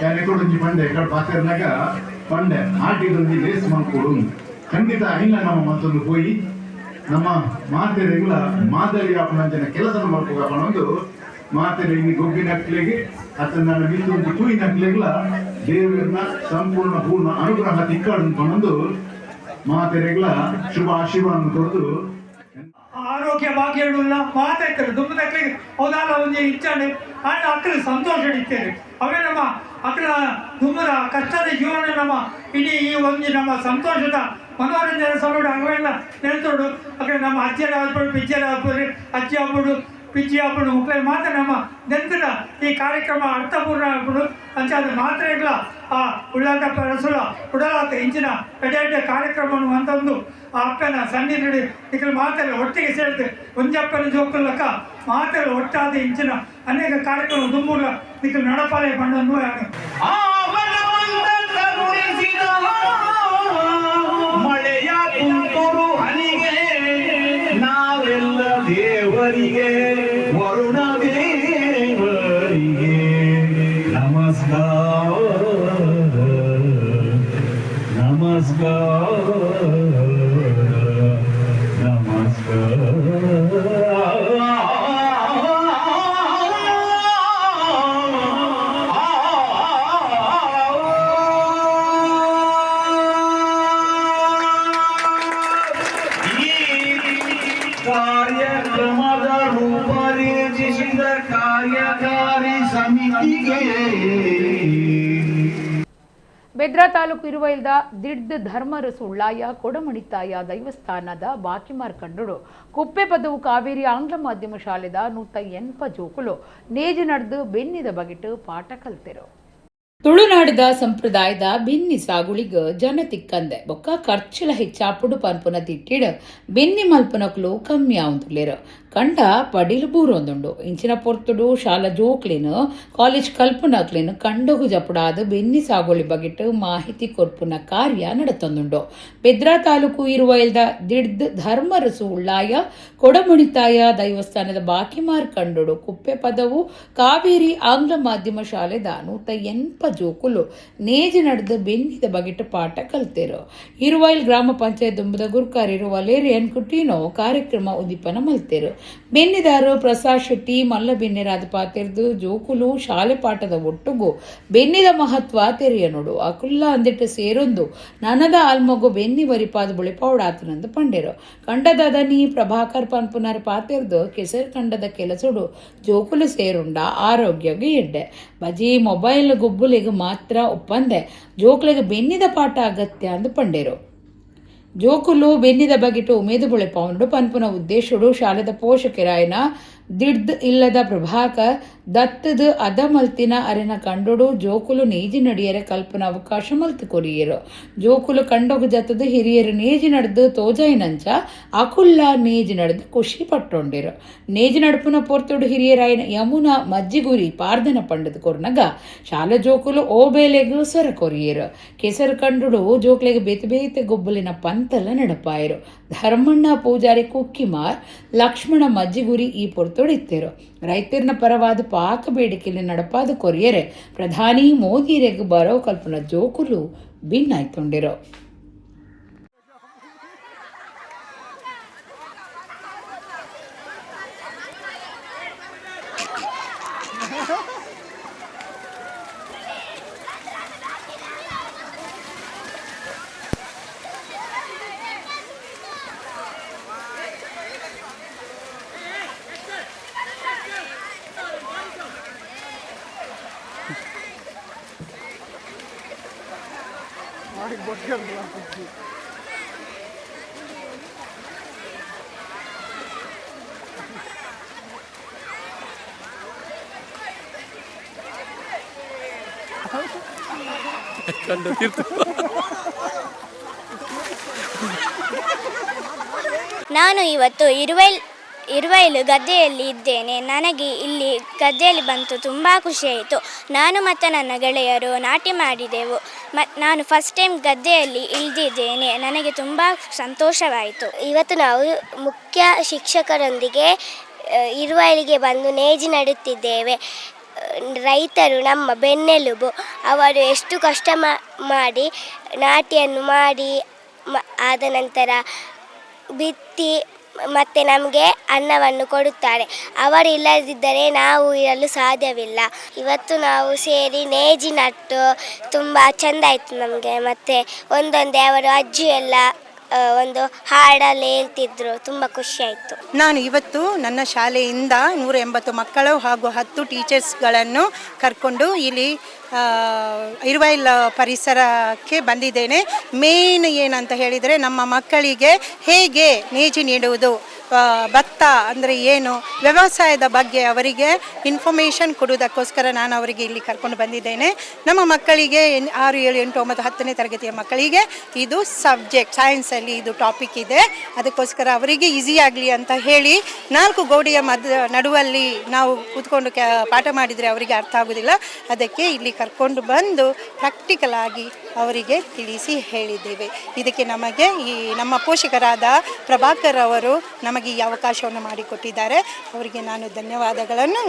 ಯಾನ್ ಎಕೊಡೊಂಜಿ ಪಂಡೆ ಎಕಡೆ ಪಾತೆರ್ನಗ ಪಂಡೆ ಆಟಿದೊಂಜಿ ಲೇಸ್ ಮಲ್ಪೊಡು ಖಂಡಿತ ಐನ ನಮ್ಮ ಮತ್ತೊಂದು ಪೋಯಿ ನಮ್ಮ ಮಾತೆರೆಗ್ಲ ಮಾದರಿ ಆಪುನಂಚಿನ ಕೆಲಸನ ಮಲ್ಪುಗ ಪನೊಂದು ಮಾತೆರೆ ಇನಿ ಗೊಬ್ಬಿನಕ್ಲೆಗ್ ಅತ್ತ ನನ್ನ ಮಿತ್ತೊಂದು ತೂಯಿನಕ್ಲೆಗ್ಲ ದೇವರನ್ನ ಸಂಪೂರ್ಣ ಪೂರ್ಣ ಅನುಗ್ರಹ ತಿಕ್ಕಾಡು ಪನೊಂದು ಮಾತೆರೆಗ್ಲ ಶುಭ ಆಶೀರ್ವಾದ ಕೊರದು ಆರೋಗ್ಯ ಭಾಗ್ಯಗಳುಲ್ಲ ಮಾತಾಯ್ತಾರೆ ದುಂಬದಕ್ಲಿಗೆ ಹೌದಲ್ಲ ಒಂಜಿ ಇಚ್ಛಾನೆ ಆಂಡ ಅಕ್ಕಲು ಸಂತೋಷ ಇತ್ತೇನೆ ಅವೇ ನಮ್ಮ ಅಕ್ಕಲ ದುಂಬದ ಕಷ್ಟದ ಜೀವನ ನಮ್ಮ ಇಡೀ ಈ ಒಂಜಿ ನಮ್ಮ ಸಂತೋಷದ ಮನೋರಂಜನೆ ಸಲುಡು ಅವೆಲ್ಲ ನೆಲ್ತೋಡು ಅక్కడ ನಮ್ಮ ಅಜ್ಜಿಯರ ಆಗ್ಬೋದು ಪಿಜ್ಜಿಯರ ಆಗ್ಬೋದು ಅಜ್ಜಿ ಆಗ್ಬೋದು ಪಿಜ್ಜಿ ಆಗ್ಬೋದು ಮಕ್ಕಳ ಮಾತ್ರ ನಮ್ಮ ನೆಂತರ ಈ ಕಾರ್ಯಕ್ರಮ ಅರ್ಥಪೂರ್ಣ ಆಗ್ಬೋದು ಅಂಚಾದ ಮಾತ್ರ ಇಲ್ಲ ಆ ಉಳ್ಳಾಟ ರಸುಲ ಉಡಲಾತ ಇಂಚಿನ ಎಡೆ ಎಡೆ ಕಾರ್ಯಕ್ರಮವನ್ನು ಅಂತಂದು ಆ ಅಪ್ಪನ ಸನ್ನಿಧಿ ಇಕಲ್ ಮಾತೆಲ್ಲ ಒಟ್ಟಿಗೆ ಸೇರಿದೆ ಒಂಜಪ್ಪನ ಜೋಕುಲಕ್ಕ ಮಾತೆಲ್ಲ ಒಟ್ಟಾದ ಇಂಚಿನ ಅನೇಕ ಕಾರ್ಯಕ್ರಮ ದುಮ್ಮೂಲ ನಿಖಲ್ ನಡಪಾಲೆ ಬಣ್ಣನ್ನು ಮಳೆಯ ತುಂತುರು ಹನಿಗೆ ನಾವೆಲ್ಲ ದೇವರಿಗೆ ವರುಣ ದೇವರಿಗೆ ನಮಸ್ಕಾರ. ನಮಸ್ಕಾರ ನಮಸ್ಕಾರ. ಕಾರ್ಯಕ್ರಮದ ರೂಪರೇಚಿಸಿದ ಕಾರ್ಯಕಾರಿ ಸಮಿತಿಗೆ ಬೆದ್ರ ತಾಲೂಕು ಇರುವೈಲ್ದ ದಿಡ್ದ್ ಧರ್ಮರು ಸುಳ್ಳಾಯ ಕೊಡಮಣಿತಾಯ ದೈವಸ್ಥಾನದ ಬಾಕಿಮಾರ್ ಕಂಡುಡು ಕುಪ್ಪೆ ಪದವು ಕಾವೇರಿ ಆಂಗ್ಲ ಮಾಧ್ಯಮ ಶಾಲೆದ 180 ಜೋಕುಲು ನೇಜು ನಡೆದು ಬೆನ್ನಿದ ಬಗೆಟು ಪಾಠ ಕಲ್ತೆರು. ತುಳುನಾಡದ ಸಂಪ್ರದಾಯದ ಬೆನ್ನಿ ಸಾಗುಳಿಗ ಜನ ತಿಕ್ಕಂದೆ ಬೊಕ್ಕ ಖರ್ಚುಲ ಹೆಚ್ಚಾಪುಡು ಪನ್ಪುನ ತಿಟ್ಟಿಡು ಬೆನ್ನಿ ಮಲ್ಪನಕ್ಲು ಕಮ್ಮಿ ಆವಂತುಲೇರು ಕಂಡ ಪಡಿಲು ಬೂರೊಂದುಂಡು. ಇಂಚಿನ ಪೊರ್ತುಡು ಶಾಲಾ ಜೋಕ್ಲಿನ ಕಾಲೇಜ್ ಕಲ್ಪನಕ್ಲಿನ ಕಂಡಗು ಜಪುಡಾದ ಬೆನ್ನಿ ಸಾಗುಳಿ ಬಗೆಟ್ ಮಾಹಿತಿ ಕೊರ್ಪುನ ಕಾರ್ಯ ನಡತೊಂದುಂಡು. ಬೆದ್ರಾ ತಾಲೂಕು ಇರುವೈಲ್ದ ದಿಡ್ದ್ ಧರ್ಮರಸು ಉಳ್ಳಾಯ ಕೊಡಮುಣಿತಾಯ ದೈವಸ್ಥಾನದ ಬಾಕಿಮಾರ್ ಕಂಡುಡು ಕುಪ್ಪೆ ಪದವು ಕಾವೇರಿ ಆಂಗ್ಲ ಮಾಧ್ಯಮ ಶಾಲೆದ 180 ಜೋಕುಲು ನೇಜಿ ನಡೆದು ಬೆನ್ನಿದ ಬಗೆಟ್ ಪಾಠ ಕಲ್ತೇರು. ಇರುವೈಲ್ ಗ್ರಾಮ ಪಂಚಾಯತ್ ದುಂಬದ ಗುರ್ಕಾರ್ ಇರುವ ಲೇರಿಯನ್ ಕುಟೀನೋ ಕಾರ್ಯಕ್ರಮ ಉದ್ದೀಪನ ಮಲ್ತೇರು. ಬೆನ್ನಿದಾರು ಪ್ರಸಾದ್ ಶೆಟ್ಟಿ ಮಲ್ಲ ಬೆನ್ನಿರಾದ ಪಾತಿರ್ದು ಜೋಕುಲು ಶಾಲೆ ಪಾಠದ ಒಟ್ಟುಗು ಬೆನ್ನಿದ ಮಹತ್ವ ತೆರೆಯ ನೋಡು ಅಕುಲ್ಲ ಅಂದಿಟ್ಟು ಸೇರೊಂದು ನನದ ಆಲ್ಮಗು ಬೆನ್ನಿ ವರಿಪಾದ ಬುಳಿಪೌಡಾತನಂದು ಪಂಡೇರು. ಕಂಡದ ದನಿ ಪ್ರಭಾಕರ್ ಪನ್ಪುನರ್ ಪಾತಿರ್ದು ಕೆಸರು ಕಂಡದ ಕೆಲಸಡು ಜೋಕುಲು ಸೇರುಂಡ ಆರೋಗ್ಯಗೆ ಎಡ್ಡೆ ಬಜಿ ಮೊಬೈಲ್ ಗುಬ್ಬುಲಿಗೆ ಮಾತ್ರ ಒಪ್ಪಂದೆ ಜೋಕುಲಿಗೆ ಬೆನ್ನಿದ ಪಾಠ ಅಗತ್ಯ ಅಂದು ಪಂಡೇರು. ಜೋಕುಲು ಬೆನ್ನಿದ ಬಗೆಟು ಉಮೇದು ಬುಳೆಪೌಂಡು ಪನ್ಪುನ ಉದ್ದೇಶಡು ಶಾಲೆದ ಪೋಷಕರಾಯನ ದಿಡ್ದ್ ಇಲ್ಲದ ಪ್ರಭಾಕರ್ ದತ್ತದ ಅದ ಮಲ್ತಿನ ಅರೆನ ಕಂಡೋಡು ಜೋಕುಲು ನೇಜಿ ನಡಿಯರೆ ಕಲ್ಪನ ಅವಕಾಶ ಮಲ್ತು ಕೊರಿಯರು. ಜೋಕುಲು ಕಂಡೋಗು ಜತ್ತದ ಹಿರಿಯರು ನೇಜಿ ನಡೆದು ತೋಜಾಯಿನಂಚ ಅಕುಲ್ಲ ನೇಜಿ ನಡೆದು ಖುಷಿ ಪಟ್ಟೊಂಡಿರು. ನೇಜಿ ನಡುಪುನ ಪೊರ್ತುಡು ಹಿರಿಯರಾಯನ ಯಮುನಾ ಮಜ್ಜಿಗುರಿ ಪಾರ್ದನ ಪಂಡದ ಕೊರ್ನಗ ಶಾಲೆ ಜೋಕುಲು ಓ ಬೇಲೆಗು ಸೊರ ಕೊರಿಯರು. ಕೆಸರು ಕಂಡುಡು ಜೋಕ್ಲೆಗೆ ಬೇತೆ ಬೇತೆ ಗೊಬ್ಬಲಿನ ಪಂತಲ ನಡಪಾಯರು. ಧರ್ಮಣ್ಣ ಪೂಜಾರಿ ಕುಕ್ಕಿಮಾರ್ ಲಕ್ಷ್ಮಣ ಮಜ್ಜಿಗುರಿ ಈ ಪೊರ್ತೊಡಿತ್ತೇರು. ರೈತರನ ಪರವಾದ ಪಾಕ ಬೇಡಿಕೆಯಲ್ಲಿ ನಡಪಾದ ಕೊರಿಯರೆ ಪ್ರಧಾನಿ ಮೋದಿರೆಗ್ ಬರೋ ಕಲ್ಪನ ಜೋಕುಲು ಭಿನ್ನಾಯ್ತೊಂಡಿರೋ. ನಾನು ಇವತ್ತು ಇರುವೈಲು ಗದ್ದೆಯಲ್ಲಿ ಇದ್ದೇನೆ. ನನಗೆ ಇಲ್ಲಿ ಗದ್ದೆಯಲ್ಲಿ ಬಂತು ತುಂಬ ಖುಷಿಯಾಯಿತು. ನಾನು ಮತ್ತು ನನ್ನ ಗೆಳೆಯರು ನಾಟಿ ಮಾಡಿದೆವು. ನಾನು ಫಸ್ಟ್ ಟೈಮ್ ಗದ್ದೆಯಲ್ಲಿ ಇಳಿದಿದ್ದೇನೆ. ನನಗೆ ತುಂಬ ಸಂತೋಷವಾಯಿತು. ಇವತ್ತು ನಾವು ಮುಖ್ಯ ಶಿಕ್ಷಕರೊಂದಿಗೆ ಇರುವೈಲಿಗೆ ಬಂದು ನೇಜಿ ನೆಡುತ್ತಿದ್ದೇವೆ. ರೈತರು ನಮ್ಮ ಬೆನ್ನೆಲುಬು. ಅವರು ಎಷ್ಟು ಕಷ್ಟ ಮಾಡಿ ನಾಟಿಯನ್ನು ಮಾಡಿ ಆದ ನಂತರ ಬಿತ್ತಿ ಮತ್ತು ನಮಗೆ ಅನ್ನವನ್ನು ಕೊಡುತ್ತಾರೆ. ಅವರು ಇಲ್ಲದಿದ್ದರೆ ನಾವು ಇರಲು ಸಾಧ್ಯವಿಲ್ಲ. ಇವತ್ತು ನಾವು ಸೇರಿ ನೇಜಿ ನಟ್ಟು ತುಂಬ ಚೆಂದ ಆಯಿತು ನಮಗೆ. ಮತ್ತು ಒಂದೊಂದೇ ಅವರು ಅಜ್ಜಿ ಎಲ್ಲ ಒಂದು ಹಾಡಲ್ಲಿ ಹೇಳ್ತಿದ್ರು, ತುಂಬ ಖುಷಿಯಾಯಿತು. ನಾನು ಇವತ್ತು ನನ್ನ ಶಾಲೆಯಿಂದ 180 ಮಕ್ಕಳು ಹಾಗೂ 10 ಟೀಚರ್ಸ್ಗಳನ್ನು ಕರ್ಕೊಂಡು ಇಲ್ಲಿ ಇರುವೈಲ್ ಪರಿಸರಕ್ಕೆ ಬಂದಿದ್ದೇನೆ. ಮೇನ್ ಏನಂತ ಹೇಳಿದರೆ ನಮ್ಮ ಮಕ್ಕಳಿಗೆ ಹೇಗೆ ನೇಜಿ ನೀಡುವುದು, ಭತ್ತ ಅಂದರೆ ಏನು, ವ್ಯವಸಾಯದ ಬಗ್ಗೆ ಅವರಿಗೆ ಇನ್ಫಾರ್ಮೇಷನ್ ಕೊಡುವುದಕ್ಕೋಸ್ಕರ ನಾನು ಅವರಿಗೆ ಇಲ್ಲಿ ಕರ್ಕೊಂಡು ಬಂದಿದ್ದೇನೆ. ನಮ್ಮ ಮಕ್ಕಳಿಗೆ 6, 7, 8, 9, 10ನೇ ತರಗತಿಯ ಮಕ್ಕಳಿಗೆ ಇದು ಸಬ್ಜೆಕ್ಟ್ ಸೈನ್ಸಲ್ಲಿ ಇದು ಟಾಪಿಕ್ ಇದೆ. ಅದಕ್ಕೋಸ್ಕರ ಅವರಿಗೆ ಈಸಿ ಆಗಲಿ ಅಂತ ಹೇಳಿ 4 ಗೋಡೆಯ ನಡುವಲ್ಲಿ ನಾವು ಕೂತ್ಕೊಂಡು ಪಾಠ ಮಾಡಿದರೆ ಅವರಿಗೆ ಅರ್ಥ ಆಗೋದಿಲ್ಲ. ಅದಕ್ಕೆ ಇಲ್ಲಿ ಕರ್ಕೊಂಡು ಬಂದು ಪ್ರಾಕ್ಟಿಕಲ್ ಆಗಿ ಅವರಿಗೆ ತಿಳಿಸಿ ಹೇಳಿದ್ದೇವೆ. ಇದಕ್ಕೆ ನಮಗೆ ಈ ನಮ್ಮ ಪೋಷಕರಾದ ಪ್ರಭಾಕರ್ ಅವರು ನಮಗೆ ಈ ಅವಕಾಶವನ್ನು ಮಾಡಿಕೊಟ್ಟಿದ್ದಾರೆ. ಅವರಿಗೆ ನಾನು ಧನ್ಯವಾದಗಳನ್ನು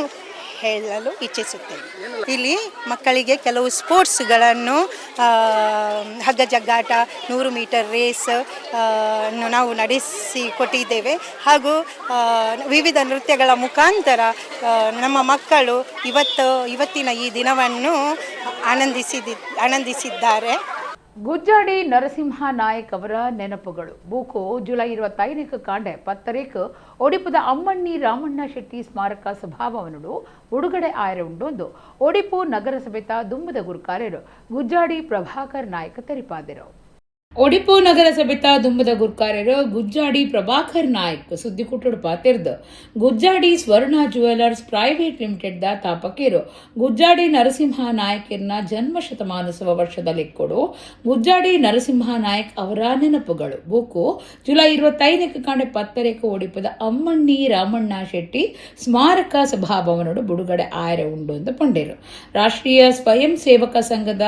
ಹೇಳಲು ಇಚ್ಛಿಸುತ್ತೇನೆ. ಇಲ್ಲಿ ಮಕ್ಕಳಿಗೆ ಕೆಲವು ಸ್ಪೋರ್ಟ್ಸ್ಗಳನ್ನು, ಹಗ್ಗ ಜಗ್ಗಾಟ, 100 ಮೀಟರ್ ರೇಸ್ ಅನ್ನು ನಾವು ನಡೆಸಿ ಕೊಟ್ಟಿದ್ದೇವೆ. ಹಾಗೂ ವಿವಿಧ ನೃತ್ಯಗಳ ಮುಖಾಂತರ ನಮ್ಮ ಮಕ್ಕಳು ಇವತ್ತಿನ ಈ ದಿನವನ್ನು ಆನಂದಿಸಿದ್ದಾರೆ. ಗುಜ್ಜಾಡಿ ನರಸಿಂಹ ನಾಯಕ್ ಅವರ ನೆನಪುಗಳು ಬೂಕು ಜುಲೈ 25 ಕಾಂಡೆ 10 ಒಡಿಪುದ ಅಮ್ಮಣ್ಣಿ ರಾಮಣ್ಣ ಶೆಟ್ಟಿ ಸ್ಮಾರಕ ಸಭಾಭವನಡು ಬಿಡುಗಡೆ ಆಯರ ಉಂಡೊಂದು Odipu ನಗರಸಭೆತ ದುಂಬದ ಗುರುಕಾರ್ಯರು ಗುಜ್ಜಾಡಿ Prabhakar Nayak ತೆರಿಪಾದರು. Odipu ನಗರಸಭೆತ ದುಂಬದ ಗುರ್ಕಾರ್ಯರು ಗುಜ್ಜಾಡಿ Prabhakar Nayak ಸುದ್ದಿಕುಟ್ಟುಡು ಪಾತಿರ್ದು Gujjadi Swarna jewellers private limited the ತಾಪಕೇರು ಗುಜ್ಜಾಡಿ Narasimha ನಾಯಕರ್ನ ಜನ್ಮ ಶತಮಾನೋತ್ಸವ ವರ್ಷದ ಲೆಕ್ಕೊಡು ಗುಜ್ಜಾಡಿ ನರಸಿಂಹ ನಾಯಕ್ ಅವರ ನೆನಪುಗಳು ಬೂಕು ಜುಲೈ 25 ಕಾಂಡೆ 10 ಒಡಿಪುದ ಅಮ್ಮಣ್ಣಿ ರಾಮಣ್ಣ ಶೆಟ್ಟಿ ಸ್ಮಾರಕ ಸಭಾಭವನಡು ಬಿಡುಗಡೆ ಆಯರ ಉಂಡು ಅಂತ ಪಂಡೇರು. ರಾಷ್ಟ್ರೀಯ ಸ್ವಯಂ ಸೇವಕ ಸಂಘದ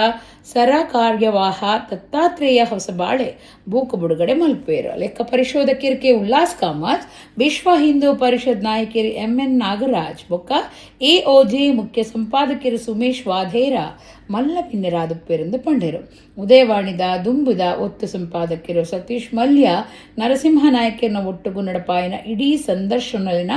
ಸರ ಕಾರ್ಯವಾಹ ದತ್ತಾತ್ರೇಯ ಹೊಸಬಾಳೆ ಬೂಕು ಬಿಡುಗಡೆ ಮಲ್ಪೇರು. ಲೆಕ್ಕ ಪರಿಶೋಧಕಿರ್ ಕೆ ಉಲ್ಲಾಸ್ ಕಾಮತ್, ವಿಶ್ವ ಹಿಂದೂ ಪರಿಷತ್ ನಾಯಕಿರ್ ಎಂಎನ್ ನಾಗರಾಜ್ ಬೊಕ್ಕ ಎಒಜೆ ಮುಖ್ಯ ಸಂಪಾದಕಿರ್ ಸುಮೇಶ್ ವಾಧೇರ ಮಲ್ಲ ಪಿನ್ನರಾದುಪ್ಪೇರೆಂದು ಪಂಡೇರು. ಉದಯವಾಣಿದ ದುಂಬುದ ಒತ್ತು ಸಂಪಾದಕಿರು ಸತೀಶ್ ಮಲ್ಯ ನರಸಿಂಹ ನಾಯಕರನ್ನ ಒಟ್ಟುಗು ನಡಪಾಯನ ಇಡೀ ಸಂದರ್ಶನಲಿನ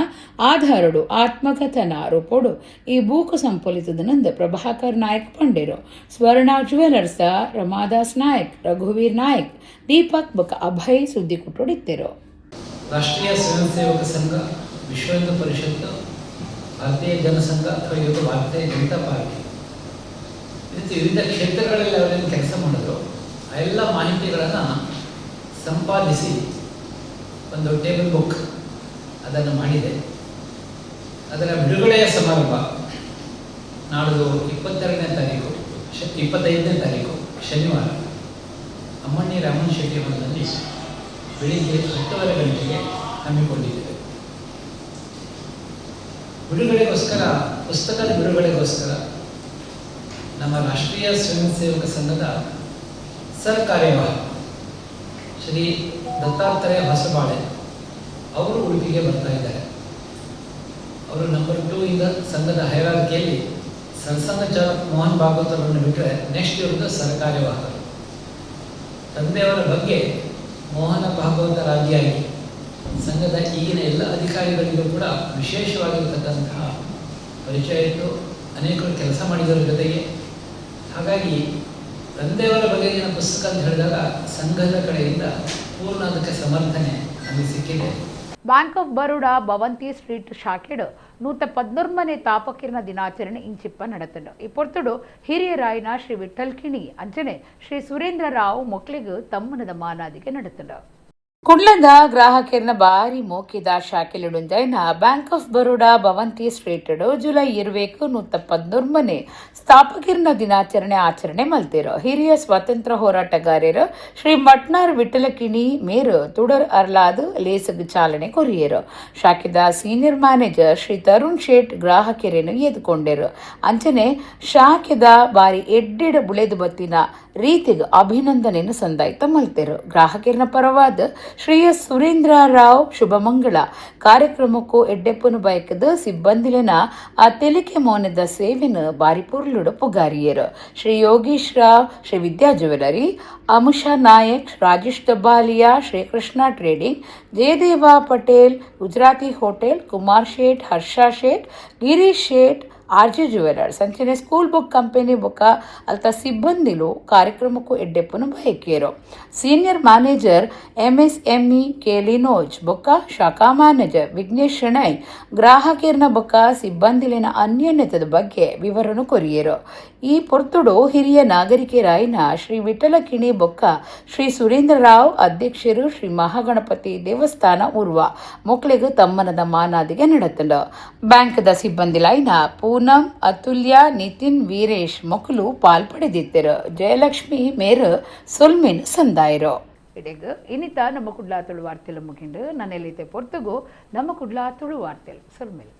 ಆಧಾರಡು ಆತ್ಮಕಥನ ರೂಪೋಡು ಈ ಬೂಕು ಸಂಪೊಲಿತದನಂದ ಪ್ರಭಾಕರ್ ನಾಯಕ್ ಪಂಡೇರು. ಸ್ವರ್ಣ ಜುವೆಲರ್ಸ್ ರಮಾದಾಸ್ ನಾಯಕ್, ರಘುವೀರ್ ನಾಯಕ್, ದೀಪಕ್ ಬೊಕ್ಕ ಅಭಯ್ ಸುದ್ದಿ ಕುಟ್ಟೊಡಿತ್ತೆರು. ರಾಷ್ಟ್ರೀಯ ಸ್ವಯಂ ಸೇವಕ ಸಂಘ, ವಿಶ್ವ ಹಿಂದೂ ಪರಿಷತ್, ಭಾರತೀಯ ಜನಸಂಘ ಅಥವಾ ಇವತ್ತು ಭಾರತೀಯ ಜನತಾ ಪಾರ್ಟಿ ಈ ರೀತಿ ವಿವಿಧ ಕ್ಷೇತ್ರಗಳಲ್ಲಿ ಅವರೇನು ಕೆಲಸ ಮಾಡಿದ್ರು ಆ ಎಲ್ಲ ಮಾಹಿತಿಗಳನ್ನು ಸಂಪಾದಿಸಿ ಒಂದು ಟೇಬಲ್ ಬುಕ್ ಅದನ್ನು ಮಾಡಿದೆ. ಅದರ ಬಿಡುಗಡೆಯ ಸಮಾರಂಭ ನಾಡ್ದು 22ನೇ ತಾರೀಕು 25ನೇ ತಾರೀಕು ಶನಿವಾರ ಅಮ್ಮಣ್ಣಿ ರಾಮನ್ ಶೆಟ್ಟಿ ಹೊಲದಲ್ಲಿ ಬೆಳಿಗ್ಗೆ 10:30 ಗಂಟೆಗೆ ಹಮ್ಮಿಕೊಂಡಿದ್ದೇವೆ. ಬಿಡುಗಡೆಗೋಸ್ಕರ, ಪುಸ್ತಕದ ಬಿಡುಗಡೆಗೋಸ್ಕರ ನಮ್ಮ ರಾಷ್ಟ್ರೀಯ ಸ್ವಯಂ ಸೇವಕ ಸಂಘದ ಸರ್ಕಾರ್ಯವಾಹ ಶ್ರೀ ದತ್ತಾತ್ರೇಯ ಹೊಸಬಾಳೆ ಅವರು ಉಡುಪಿಗೆ ಬರ್ತಾ ಇದ್ದಾರೆ. ಅವರು ನಂಬರ್ 2 ಇಂದ ಸಂಘದ ಹೈರಾರ್ಕಿಯಲ್ಲಿ ಸರ್ಸಂಘ ಚಾಲಕ್ ಮೋಹನ್ ಭಾಗವತರನ್ನು ಬಿಟ್ಟರೆ ನೆಕ್ಸ್ಟ್ ಇವ್ರದ್ದು ಸರ್ಕಾರ್ಯವಾಹರು. ತಂದೆಯವರ ಬಗ್ಗೆ ಮೋಹನ ಭಾಗವತರಾದಿಯಾಗಿ ಸಂಘದ ಈಗಿನ ಎಲ್ಲ ಅಧಿಕಾರಿಗಳಿಗೂ ಕೂಡ ವಿಶೇಷವಾಗಿರ್ತಕ್ಕಂತಹ ಪರಿಚಯ ಇತ್ತು. ಅನೇಕರು ಕೆಲಸ ಮಾಡಿದವರ ಜೊತೆಗೆ. ಹಾಗಾಗಿ ತಂದೆಯವರ ಬಗೆಗಿನ ಪುಸ್ತಕ ಅಂತ ಹೇಳಿದಾಗ ಸಂಘದ ಕಡೆಯಿಂದ ಪೂರ್ಣ ಅದಕ್ಕೆ ಸಮರ್ಥನೆ ನಮಗೆ ಸಿಕ್ಕಿದೆ. Bank of Baroda Bhavanthi street ಶಾಖೆಡು 113ನೇ ತಾಪಕಿರಣ ದಿನಾಚರಣೆ ಇಂಚಿಪ್ಪ ನಡೆತಂಡು. ಈ ಪೊರ್ತುಡು ಹಿರಿಯರಾಯನ ಶ್ರೀ ವಿಠಲ್ ಕಿಣಿ ಅಂಚನೆ ಶ್ರೀ ಸುರೇಂದ್ರ ರಾವ್ ಮೊಕ್ಲಿಗು ತಮ್ಮನದ ಮಾನಾದಿಗೆ ನಡೆತಂಡು. ಕುಡ್ಲದ ಗ್ರಾಹಕರನ್ನ ಬಾರಿ ಮೋಕಿದ ಶಾಖೆಲಿಡುಂಜೈನ bank of Baroda Bhavanthi street July 20 113ನೇ ಸ್ಥಾಪಕಿರನ ದಿನಾಚರಣೆ ಆಚರಣೆ ಮಲ್ತಿರು. ಹಿರಿಯ ಸ್ವಾತಂತ್ರ್ಯ ಹೋರಾಟಗಾರರು ಶ್ರೀ ಮಟ್ನಾರ್ ವಿಠಲಕಿಣಿ ಮೇರು ತುಡರ್ ಅರ್ಲಾದ್ ಲೇಸಗ್ ಚಾಲನೆ ಕೊರಿಯರು. ಶಾಖೆದ ಸೀನಿಯರ್ ಮ್ಯಾನೇಜರ್ ಶ್ರೀ ತರುಣ್ ಶೇಟ್ ಗ್ರಾಹಕರೇನು ಎದ್ಕೊಂಡರು. ಅಂಚನೆ ಶಾಖೆದ ಬಾರಿ ಎಡ್ಡೆಡ್ ಬುಳೆದು ಬತ್ತಿನ ರೀತಿಗೆ ಅಭಿನಂದನೆಯನ್ನು ಸಂದಾಯ್ತ ಮಲ್ತಿರು. ಗ್ರಾಹಕರನ್ನ ಪರವಾದ ಶ್ರೀ ಎಸ್ ಸುರೇಂದ್ರ ರಾವ್ ಶುಭಮಂಗಳ ಕಾರ್ಯಕ್ರಮಕ್ಕೂ ಎಡ್ಡೆಪ್ಪನು ಬಯಕದ ಸಿಬ್ಬಂದಿಲಿನ ಆ ತೆಲಿಕೆ ಮೌನದ ಸೇವೆನ ಬಾರಿ ಪುರ್ಲುಡು ಪುಗಾರಿಯರು. Shri Yogish Rao, Shri Vidya jewellery, Amusha Nayak, Rajesh Dabaliya, Shri Krishna trading, Jayadeva Patel, Gujarati hotel, Kumar Sheth, Harsha Sheth, Girish Sheth, RG jewellers ಅಂಚನೆ school book company ಬೊಕ್ಕ ಅಲ್ತ ಸಿಬ್ಬಂದಿಲು ಕಾರ್ಯಕ್ರಮಕ್ಕೂ ಎಡ್ಡೆಪ್ಪನು ಬಯಕಿಯರು. Senior manager MSME K Linoj ಬೊಕ್ಕ ಶಾಖಾ manager Vignesh Shenoy ಗ್ರಾಹಕರ್ನ ಬೊಕ್ಕ ಸಿಬ್ಬಂದಿಲಿನ ಅನ್ಯೋನ್ಯತದ ಬಗ್ಗೆ ವಿವರನು courier. ಈ ಪೊರ್ತುಡು ಹಿರಿಯ ನಾಗರಿಕರಾಯಿನ ಶ್ರೀ ವಿಠಲ ಕಿಣಿ ಬೊಕ್ಕ ಶ್ರೀ ಸುರೇಂದ್ರ ರಾವ್ ಅಧ್ಯಕ್ಷರು ಶ್ರೀ ಮಹಾಗಣಪತಿ ದೇವಸ್ಥಾನ ಉರ್ವ ಮೊಕ್ಲೆಗು ತಮ್ಮನದ ಮಾನಾದಿಗೆ ನಡೆತಂಡು. ಬ್ಯಾಂಕ್ದ ಸಿಬ್ಬಂದಿಲಾಯಿನ ಪೂನಂ, ಅತುಲ್ಯ, ನಿತಿನ್, ವೀರೇಶ್ ಮೊಕಲು ಪಾಲ್ಪಡೆದಿದ್ದರು. ಜಯಲಕ್ಷ್ಮಿ ಮೇರು ಸೊಲ್ಮಿನ್ ಸಂದಾಯರು. ಇಡೆಗ್ ಇನ್ನಿತ ನಮ್ಮ ಕುಡ್ಲಾ ತುಳು ವಾರ್ತೆಲು ಮುಗಿಂಡು. ನನ್ನೆಲ್ಲಿತೆ ಪೊರ್ತುಗು ನಮ್ಮ ಕುಡ್ಲಾ ತುಳು ವಾರ್ತೆಲು ಸೊಲ್ಮೆಲ್.